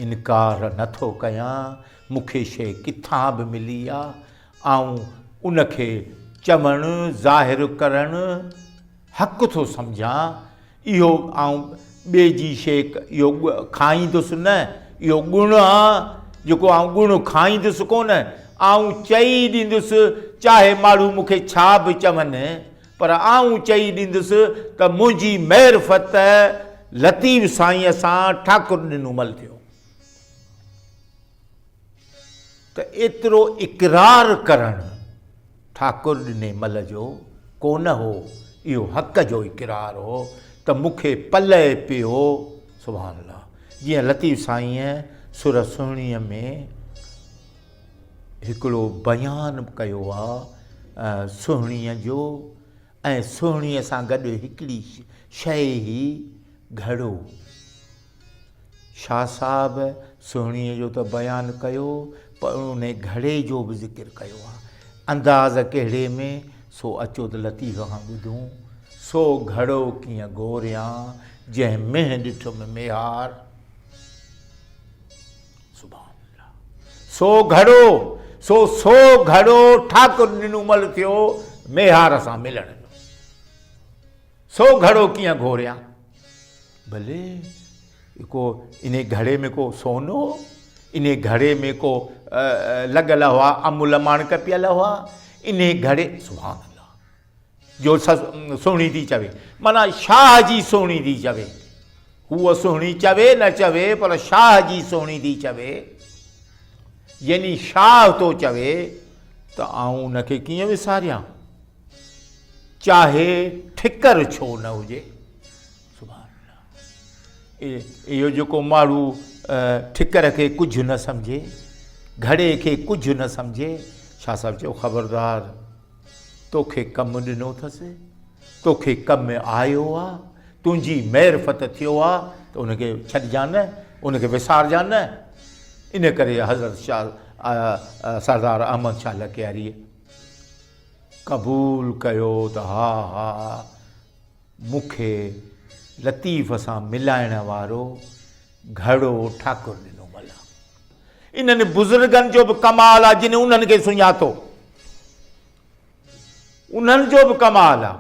[SPEAKER 2] انڪار نه ٿو ڪيان مون کي شيء ڪٿان به ملي آ آئون ان کي چوڻ ظاهر ڪرڻ حق ٿو سمجهان اهو آئون ٻئي جي شيء اهو کائيندس نه، اهو ڳڻ آ جيڪو آئون ڳڻ کائيندس ڪونه، آئون چئي ڏيندس چاهي ماڻهو مون کي ڇا به چون، پر آئون چئي ڏيندس ته منهنجي معرفت لطيف سائينء سان ٺاڪر ڏنو مل ٿيو. ته ايترو اقرار ڪرڻ ٺاڪر ڏني مل جو ڪونه هو، اهو حق جو اقرار هو ته مون کي پلئه پيو. سبحان الله جيئن لطيف سائينء سر سهڻيء ۾ هڪڙو بيان ڪيو آ سهڻيء جو ۽ سهڻيء سان گڏ هڪڙي شيء هئي گهڙو. شاهه صاحب سهڻيء جو ته بيان ڪيو پر انهي گهڙي جو به ذڪر ڪيو آهي. انداز ڪهڙي ۾ سو اچو ته لطيف کان ٻڌون. سو گهڙو ڪيئن گهوريان، جنهن منهن ڏٺم ميهار. سبحان الله. سو گهڙو، سو سو گهڙو ٺاڪر ڏنومل ٿيو ميهار سان ملڻ جو. سو گهڙو ڪيئن گهوريان. ڀلي ڪو انهي گهڙي ۾ ڪو سون هو، انهي گهڙي ۾ ڪو لڳل هئا املهه ماڻڪ پيل هئا، انهي گهڙي سبحان الله جو سهڻي ٿي چوي معنيٰ شاهه جي سهڻي ٿي چوي، هوء سهڻي چوي نه چوي پر شاهه جي سهڻي ٿي چوي، يعني شاهه ٿو چوي ته آئون ان کي ڪيئن وساريان، چاهي ٺڪر ڇو نه هجي. سبحان الله اهو جيڪو ماڻهو ٺڪر کي ڪجهه نه سمجهي، گهڙي کي ڪجهه نه سمجهي، شاهه صاحب چيو خبردار توکي ڪم ڏنو اٿس، توکي ڪم آيو آ، تنهنجي معرفت ٿيو آ ته ان کي ڇڏجان نه، ان کي وسارجان نه. ان ڪري حضرت شاهه سردار احمد شاهه لڪياريء قبول ڪيو ته ها ها مون کي لطيف سان ملائڻ وارو گهڙو ٺاڪر ڏنو ملا. انهن بزرگن جو به ڪمال آ جن انهن کي سڃاتو. انهن جو به ڪمال آ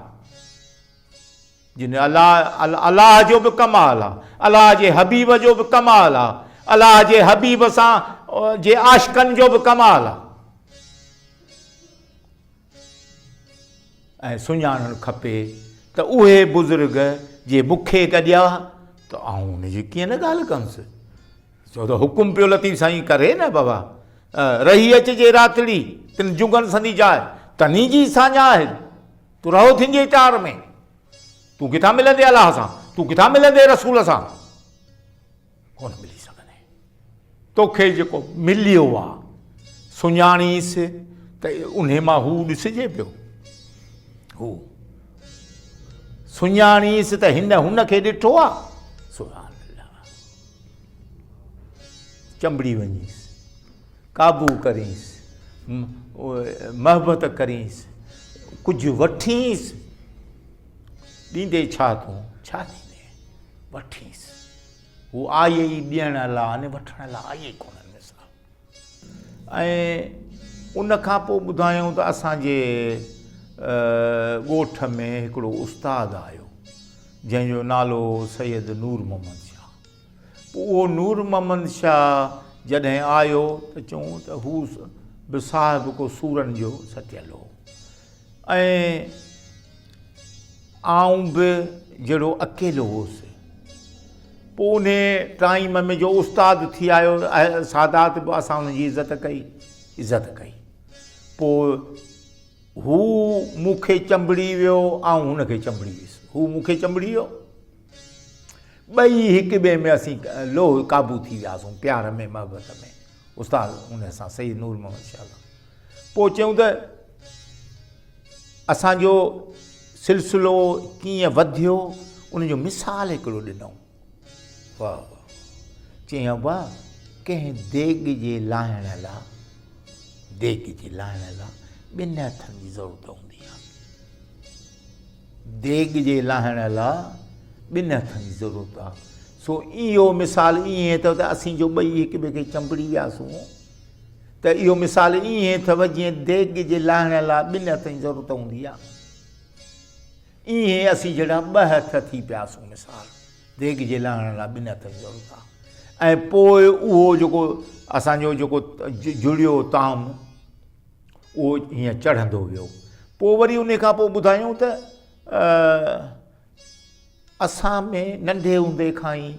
[SPEAKER 2] جن الله الله جو به ڪمال آ، الله جي حبيب جو به ڪمال آ، الله جي حبيب سان جي عاشقن جو به ڪمال آ. ۽ سڃاڻڻ کپي ته اهي بزرگ جي مون کي گڏيا ته آئون ان جي ڪيئن نه ڳالهه ڪندس. ڇو ته حڪم پيو لطيف سائين ڪري نه بابا، رهي اچجي راتڙي، تن جنگن سندي جاء، تني جي ساڃاهه، تون رهو ٿيندي ٽار ۾، تون ڪٿان ملندين الله سان، تون ڪٿان ملندين رسول سان. ڪونه ملي سگهندين. توکي جيڪو مليو آ، سڃاڻيس ته انهي مان هو ڏسجي پيو. هو سڃاڻيس ته هن هن کي ڏٺو آ. سبحان الله. چنبڙي وڃيس، قابو ڪرينس، محبت ڪرينس، ڪجهه وٺينس، ڏيندي ڇا تون؟ ڇا ڏيندين؟ وٺينس. هو آئي ئي ڏيڻ لاء آهن، وٺڻ لاء آئي ئي ڪونهن مثال. ۽ ان کان پوء ٻڌايائون ته اسان جي ڳوٺ ۾ هڪڙو استاد آيو، جنهن جو نالو هو سيد نور محمد شاهه. پوء اهو نور محمد شاهه جڏهن آيو ته چئون ته هو به صاحب ڪو سورن جو ستيل هو. ۽ آئون به جهڙو اڪيلو هوس. پوء انهي ٽائيم ۾ جو استاد ٿي آيو سادات به اسان ان جي عزت ڪئي عزت ڪئي. پوء هو مون کي چنبڙي ويو آئون هن کي چنبڙي ويس. هو مون کي چنبڙي ويو. ٻئي هڪ ٻئي ۾ اسين لوهه قابو ٿي وياسون پيار ۾ محبت ۾ استاد ان سان سيد نور محمد شاهه سان. پوء چيائون ته اسان جو سلسلو ڪيئن وڌيو ان جو مثال هڪڙو ڏنائون. واهه واهه. چيائين ابا ڪنهن ديڳ جي لاهڻ لا ديڳ جي لاهڻ لا ٻن هٿن جي ضرورت هوندي آهي. ديڳ جي لاهڻ لا ٻن هٿن جي ضرورت آهي. سو اهو مثال ائين اٿو ته اسين جو ٻئي هڪ ٻئي کي چنبڙي وياسون ته اهو مثال ائين اٿو جيئن ديڳ جي لاهڻ لاء ٻن هٿن جي ضرورت هوندي آهي. ائين اسين جهڙا ٻه هٿ ٿي پياسون مثال. ديڳ جي لاهڻ لاء ٻن هٿن جي ضرورت آهي ۽ پوء اهو جيڪو اسان جو جيڪو جڙيو طعام اهو هيئن چڙهندو ويو. پوء وري ان کان پوء ٻڌايون ته اسان ۾ ننڍي هوندي کان ئي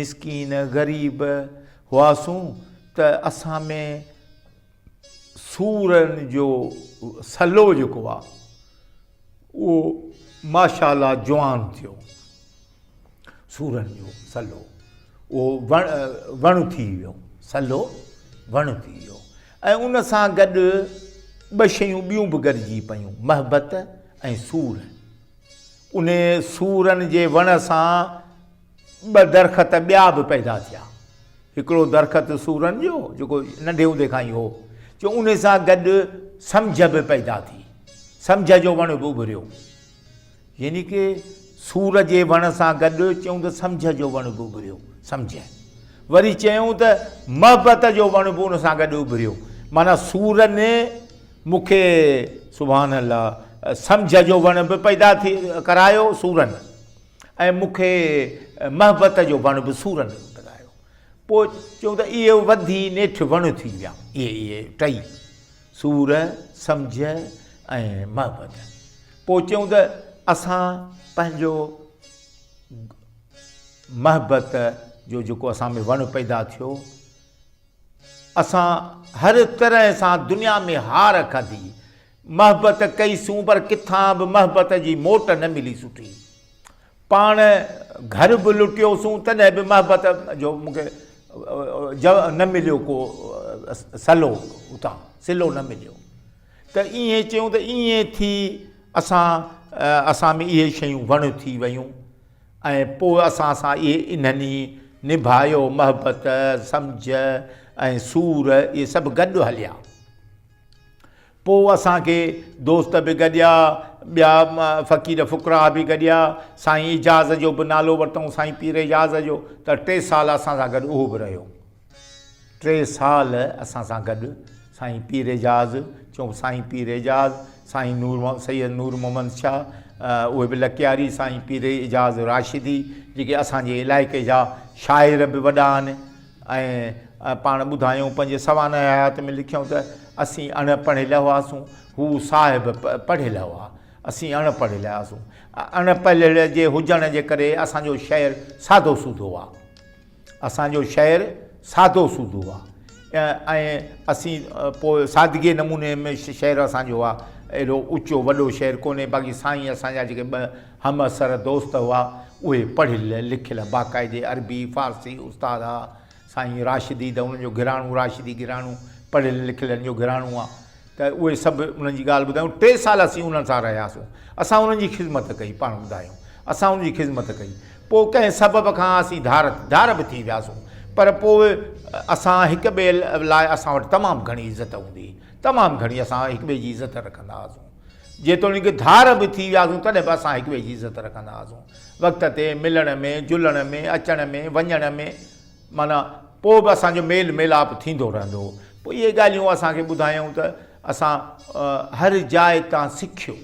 [SPEAKER 2] مسڪين غريب هئاسون ته اسان ۾ سورن جو سلو جيڪو آ اهو ماشاء الله جوان ٿيو. سورن جو سلو اهو وڻ وڻ ٿي ويو، سلو وڻ ٿي ويو ۽ ان سان گڏ ٻه شيون ٻيون به گڏجي پيون، محبت ۽ سور. ان سورن جي وڻ سان ٻه درخت ٻيا به پيدا ٿيا. هڪڙو درخت سورن جو جيڪو ننڍي هوندي کان ئي هو، چو ان سان گڏ سمجهه به پيدا ٿي، سمجهه جو وڻ به اڀريو. يعني ڪه سور جي وڻ سان گڏ چيون ته سمجهه جو وڻ به اڀريو، سمجهه. وري چيائون ته محبت جو وڻ به ان سان گڏ اڀريو. معنيٰ سورن مون کي سبحان الله سمجهه جو وڻ به پيدا ٿي ڪرايو سورن ۽ مون کي محبت جو وڻ به سورن ڪرايو. پوء چيون ته اهي وڌي نيٺ وڻ ٿي ويا. اهي اهي ٽئي سور، سمجهه ۽ محبت. پوء چيون ته اسان پنهنجو محبت جو جيڪو اسان ۾ وڻ پيدا ٿيو، اسان هر طرح سان دنيا ۾ هار کاڌي، محبت ڪئي سون پر ڪٿان به محبت جي موٽ نه ملي سٺي. پاڻ گهر به لٽيوسون تڏهن به محبت جو مون کي نه مليو ڪو سلو اتان سلو نه مليو. ته ائين چيون ته ائين ٿي اسان اسان ۾ اهي شيون وڻ ٿي ويون ۽ پوء اسان سان اهي انهن ئي نڀايو محبت، سمجهه ۽ سور اهي سڀ گڏ هليا. پوء اسان کي دوست به گڏيا، ٻيا فقير فقراء به گڏيا، سائين اعجاز جو به نالو ورتائون سائين پير اعجاز جو ته ٽي سال اسان سان گڏ اهو به رهيو. ٽي سال اسان سان گڏ سائين پير اعجاز چون سائين پير اعجاز سائين نور سيد نور محمد شاهه اهي به لڪياري سائين پير اعجاز راشدي جيڪي اسان جي علائقي جا شاعر به وڏا آهن ۽ پاڻ ٻڌايائون پنهنجي سوانح حيات ۾ لکيائون ته اسين اڻ پڙهيل هئاسون هو صاحب پڙهيل هئا اسين اڻ پڙهيل هئاسون اڻ پڙهيل جي هجڻ جي ڪري اسان جو شعر سادو سودو آهي اسان جو شعر سادو سودو آ ۽ اسين پوء سادگي نموني ۾ شعر اسان جو آ ايڏو اوچو وڏو شعر ڪونهي باقي سائين اسان جا جيڪي ٻه همعصر دوست هئا اهي پڙهيل لکيل باقاعدي عربي فارسي استاد ها سائين راشدي ته انهن جو گهراڻو راشدي گهراڻو پڙهيل لکيلن جو گهراڻو آ ته اهي سڀ انهن جي ڳالهه ٻڌايون. ٽي سال اسين انهن سان رهياسون. اسان انهن جي خذمت ڪئي. پاڻ ٻڌايون. اسان انهن جي خذمت ڪئي. پوء ڪنهن سبب کان اسين ڌار ڌار به ٿي وياسون. پر پوء اسان هڪ ٻئي لاء اسان وٽ تمام گهڻي عزت هوندي هئي. تمام گهڻي اسان هڪ ٻئي جي عزت رکندا هئاسون. جيتوڻيڪ ڌار به ٿي وياسون تڏهن به اسان هڪ ٻئي جي عزت رکندا هئاسون. وقت تي ملڻ ۾ جلڻ ۾ اچڻ ۾ وڃڻ ۾. معنيٰ پوء به اسان جو ميل ميلاپ ٿيندو رهندو هو. پوء اهي ڳالهيون اسان کي ٻڌايائون ته اسان هر جاء تان سکيو،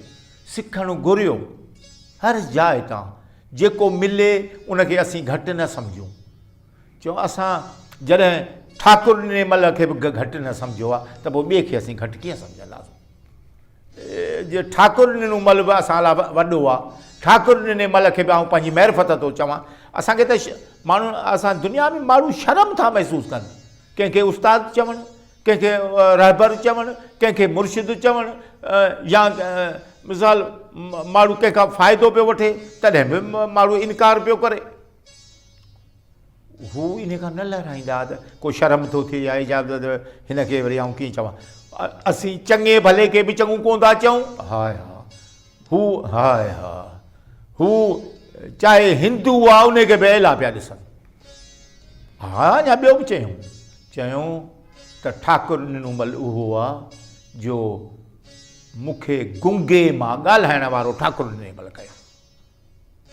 [SPEAKER 2] سکڻ گهريو، هر جاء تان جيڪو ملي ان کي اسين گهٽ نه سمجهون. چيو اسان جڏهن ٺاڪر ڏني مل کي به گهٽ نه سمجهيو آهي ته پوء ٻئي کي اسين گهٽ ڪيئن سمجهنداسون. جي ٺاڪر ڏنو مل به اسان لاء وڏو آ. ٺاڪر ڏني مل کي به آئون پنهنجي معرفت ٿو چوان. اسان کي ته ماڻهو اسان دنيا ۾ ماڻهو شرم ٿا محسوس ڪن. ڪنهن کي استاد چوڻ، ڪنهن کي رهبر چوڻ، ڪنهن کي مرشد چوڻ يا مثال ماڻهو ڪنهن کان فائدو پيو وٺي تڏهن به ماڻهو انڪار پيو ڪري. هو انهي کان نه لهرائيندا ته ڪو شرم ٿو ٿئي يا اجازت هن کي وري آئون ڪيئن چوان. اسين چڱي ڀلي کي به چڱو ڪونه ٿا چئون. هاء هاء هو هاء هاء هو چاهي هندو آ انهي کي به اعليٰ پيا ڏسن. ها اڃا ٻيو به چيائون. چيائون ته ٺاڪر ڏنومل اهو آ جو مون کي گنگي مان ڳالهائڻ وارو ٺاڪر ڏنيمل ڪيو.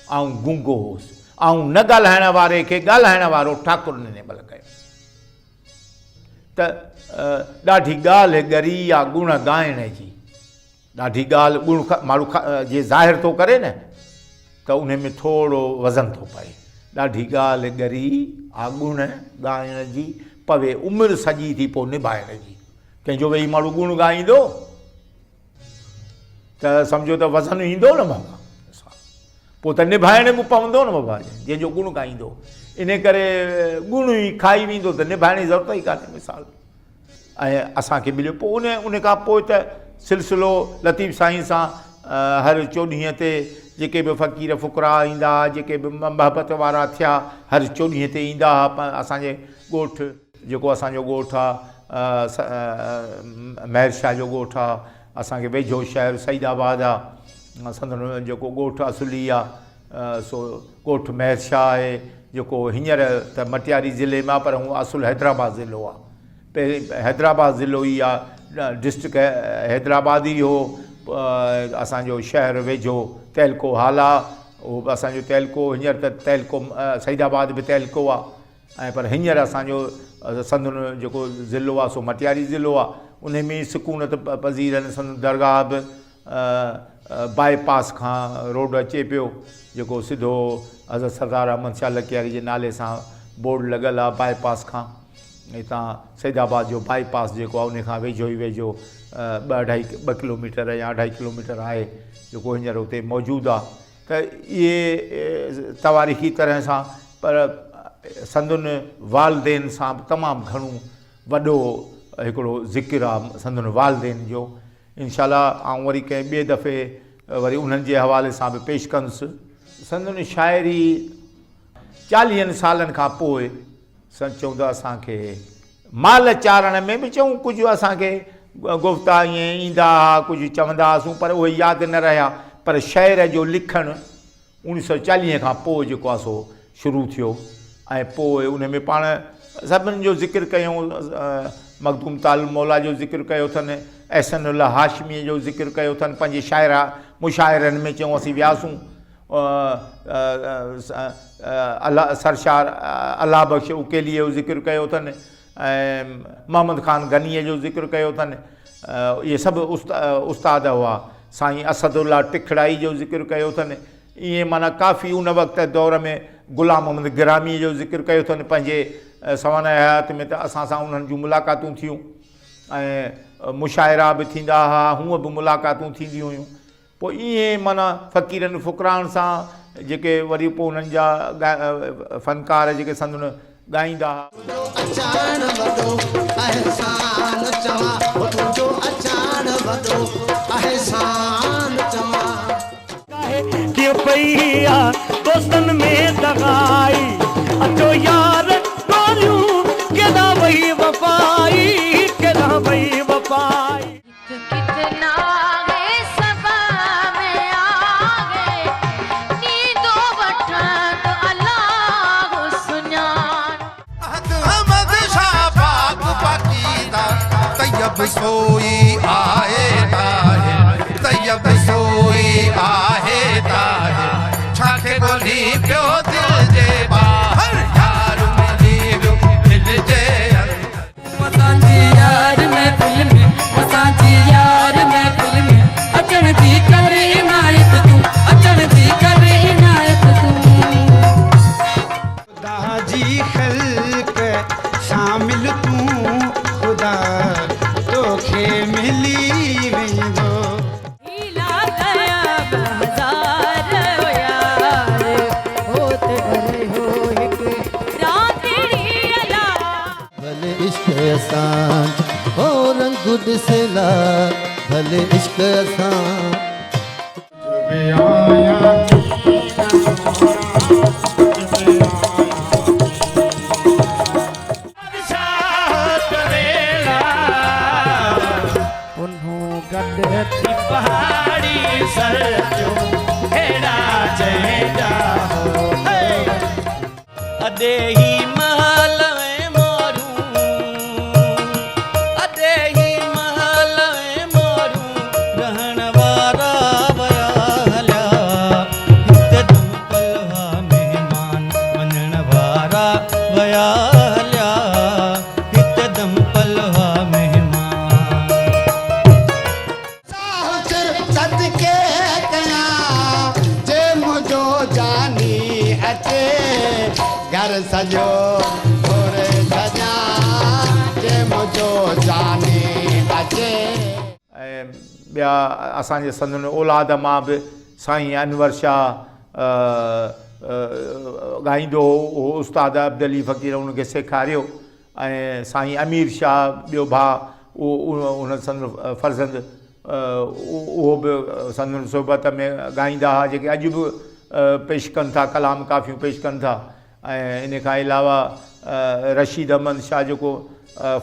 [SPEAKER 2] آئون گونگو هوس. آئون نه ڳالهائڻ واري کي ڳالهائڻ وارو ٺاڪر نيبل ڪيو ته ڏاڍي ڳالهه ڳري يا گڻ ڳائڻ جي ڏاڍي ڳالهه گڻ ماڻهو جي ظاهر ٿو ڪري نه ته ان ۾ ٿورو وزن ٿو پئي. ڏاڍي ڳالهه ڳري آ ڳڻ ڳائڻ جي، پوي عمر سڄي ٿي پوء نڀائڻ جي. ڪنهن جو ويهي ماڻهو ڳڻ ڳائيندو ته سمجهو ته وزن ايندو نه بابا، پوء ته نڀائڻ به پوندو نه بابا جنهن جو ڳڻ ڳائيندو. ان ڪري ڳڻ ئي کائي ويندو ته نڀائڻ جي ضرورت ئي ڪانهي مثال. ۽ اسان کي مليو. پوء ان ان کان پوء ته سلسلو لطيف سائين سان هر چوڏهينء تي جيڪي به فقير فقراء ايندا ها، جيڪي به محبت وارا ٿيا هر چوڏهينء تي ايندا ها اسان جي ڳوٺ، جيڪو اسان جو ڳوٺ آ مهر شاهه جو ڳوٺ آ، اسان کي ويجهو شهر سعيد آباد آ، سندن جيڪو ڳوٺ اصلي آ سو ڳوٺ مهر شاهه آهي، جيڪو هينئر ته مٽياري ضلعي ۾ آ پر هونء اصل حيدرآباد ضلعو آ. پهرين حيدرآباد ضلعو ئي آ، ڊسٽرڪٽ حيدرآباد ئي هو. اسان جو شهر ويجهو تعلقو هالا، اهو به اسان جو تعلقو، هينئر ته تعلقو سعيد آباد به تعلقو آ ۽ پر هينئر اسان جو سندن جيڪو ضلعو آ سو مٽياري ضلعو آ، انهي ۾ ئي سڪونت پذير آهن. سندن درگاهه به باء پاس کان روڊ اچي پيو جيڪو سڌو حضرت سردار احمد شاهه لڪياري جي نالي سان بورڊ لڳل آ باء پاس کان هتان سيد آباد جو باء پاس جيڪو آ ان کان ويجهو ئي ويجهو ٻه اڍائي ٻه ڪلوميٽر يا اڍائي ڪلوميٽر آهي جيڪو هينئر اتي موجود آ ته اهي تواريخي طرح سان پر سندن والدين سان به تمام گهڻو وڏو هڪڙو ذڪر آ سندن والدين جو انشاء الله آئون وري ڪنهن ٻئي دفعي وري انهن جي حوالي سان به پيش ڪندس. سندن شاعري چاليهن سالن کان پوء سچ چئون ته اسان کي مال چارڻ ۾ به چئون ڪجهه اسان کي گفتا ائين ايندا ها ڪجهه چوندا هئاسون پر اهي ياد نه رهيا پر شعر جو لکڻ اوڻيهه سؤ چاليهه کان پوء جيڪو آهي سو شروع ٿيو ۽ پوء ان ۾ پاڻ سڀني جو ذڪر ڪيائون، مخدوم طالب الموليٰ جو ذڪر ڪيو اٿن، احسن الله هاشميء جو ذڪر ڪيو اٿن، پنهنجي شاعره مشاعرن ۾ چيون اسين وياسون، الله سرشار الله بخش اڪيليء جو ذڪر ڪيو اٿن ۽ محمد خان غنيء جو ذڪر ڪيو اٿن، اهي سڀ استاد هئا، سائين اسد الله ٽکڙائي جو ذڪر ڪيو اٿن، ائين معنيٰ ڪافي ان وقت دور ۾ غلام محمد گراميء جو ذڪر ڪيو اٿن پنهنجي سوانح حيات ۾ ته اسان سان انهن جون ملاقاتون ٿيون ۽ مشاعرا به ٿيندا هئا، هونء به ملاقاتون ٿينديون هيون. پوء ائين معنيٰ فقيرن فقراءن سان جيڪي وري پوء انهن جا فنڪار جيڪي سندن ڳائيندا ها.
[SPEAKER 3] تنهنجو اچڻ وڏو احسان چوان هو تنهنجو اچڻ وڏو احسان چوان.
[SPEAKER 4] ڪاهي ڪيئن پئي آ دوستن ۾ دغائي اچو يار ڳوليون ڪيڏانهن وئي وفائي ڪيڏانهن وئي وفائي.
[SPEAKER 3] خدا جي خلق شامل تون خدا توکي ملي ويندو.
[SPEAKER 5] حيلا ڪيا 2000 يار هوت رهيو هڪ راتڙي الا.
[SPEAKER 6] ڀلي عشق اسان جو رنگ ڏسي لا ڀلي عشق اسان. ساهه سر صدقي ڪيان جي منهنجو جاني اچي.
[SPEAKER 2] ٻيا اسان جي سندن اولاد مان به سائين انور شاهه ڳائيندو هو، اهو استاد عبدالعلي فقير ان کي سيکاريو ۽ سائين امير شاهه ٻيو ڀاء اهو ان سندن فرزند اهو به سندن صحبت ۾ ڳائيندا هئا جيڪي اڄ به پيش ڪن ٿا ڪلام ڪافيون پيش ڪن ٿا ۽ ان کان علاوه رشيد احمد شاهه جيڪو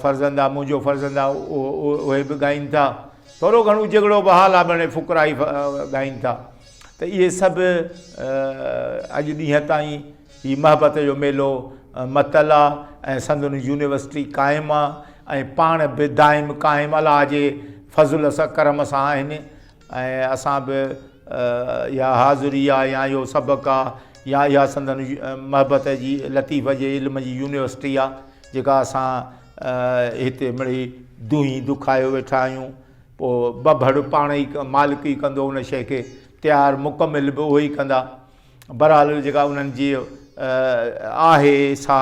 [SPEAKER 2] فرزند آ منهنجو فرزند آ اهي به ڳائين ٿا ٿورو گهڻو جهڳڙو به حال آ مڙئي فقرائي ڳائين ٿا ته اهي سڀ اڄ ڏينهن تائين هي محبت جو ميلو متل آ ۽ سندن يونيورسٽي قائم آ ۽ پاڻ به دائم قائم الله جي فضل سان ڪرم سان آهن ۽ اسان به اها حاضري آ يا اهو سبق آ يا اها سندن محبت جي لطيف جي علم جي يونيورسٽي آ جيڪا اسان هتي مڙئي دونهي دکايو ويٺا آهيون پوء ٻڀڙ پاڻ ئي مالڪ ئي ڪندو ان شيء کي تيار مڪمل به اهو ئي ڪندا بهرحال جيڪا انهن جي آهي سا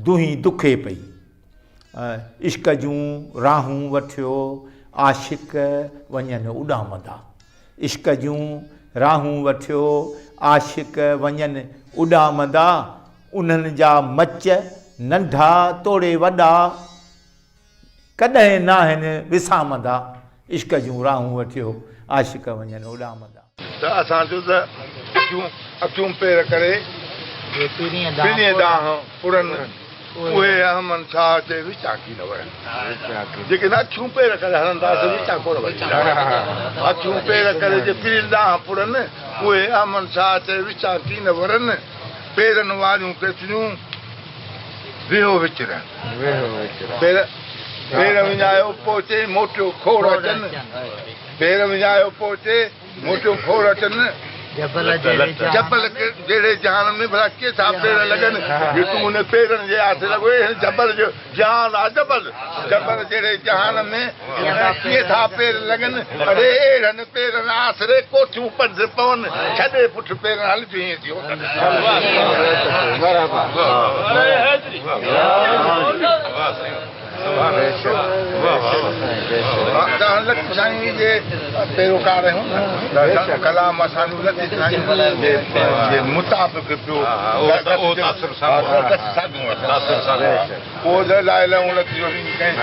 [SPEAKER 2] دونهي دکي پئي عشق جون راهون وٺيو عاشق وڃن اڏامندا. عشق جون راهون وٺيو عاشق وڃن اڏامندا. انهن جا مچ ننڍا توڙي وڏا ڪڏهن ناهن وسامندا. عشق جون راهون وٺيو عاشق وڃن اڏامندا.
[SPEAKER 7] ته اسان چيو ته اکيون اکيون پير ڪري پرينء ڏانهن پرن، اهي احمن شاهه چئي وچان ڪي نه ورن. جيڪي نه اکيون پير ڪري هلندا سي وچان ڪونه وريندا. اکيون پير ڪري جي پرين ڏانهن پرن، اهي احمن شاهه چئي وچان ڪي نه ورن. پيرن واريون ڪيتريون ويهو وچ رهن. پير پير وڃايو پهچي موٽيو کوڙ اچن. پير وڃايو پهچي موٽيو کوڙ اچن. جبل جهڙي جهان ۾ ڀلا ڪي ٿا پير لڳن جي تون ان پيرن جي آسري لڳو هن جبل جو جهان آ جبل جبل جهڙي جهان ۾ ڪي ٿا پير لڳن اڙي اهڙن پيرن آسري ڪوٺيون پنڌ پون ڇڏي پٺ پيرن هل جو ائين ٿيو. لطيف سائين جي پيروڪار آهيون ته ڪلام اسان جو لطيف سائين جي مطابق پيو اهو لاء لئون لطيف ڪنهن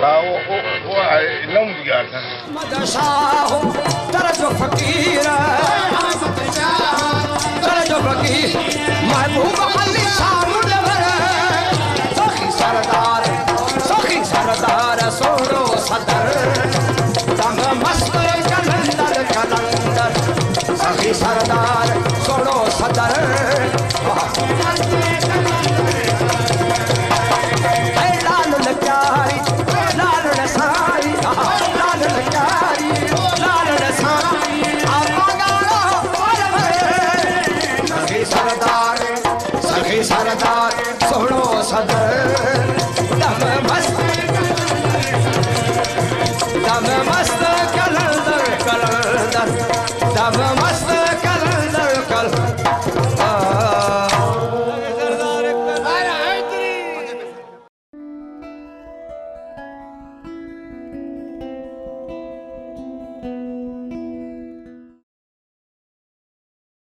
[SPEAKER 7] اهو آهي لئون جي ڳالهه.
[SPEAKER 3] احمد شاهه در جو فقير احمد شاهه در جو فقير محبوب علي شاهه منور سخي سردار سخي سردار سهڻو صدر دم مست قلندر قلندر سخي سردار سهڻو صدر لال لڪياري لال سائين سردار سخي سردار سهڻو صدر.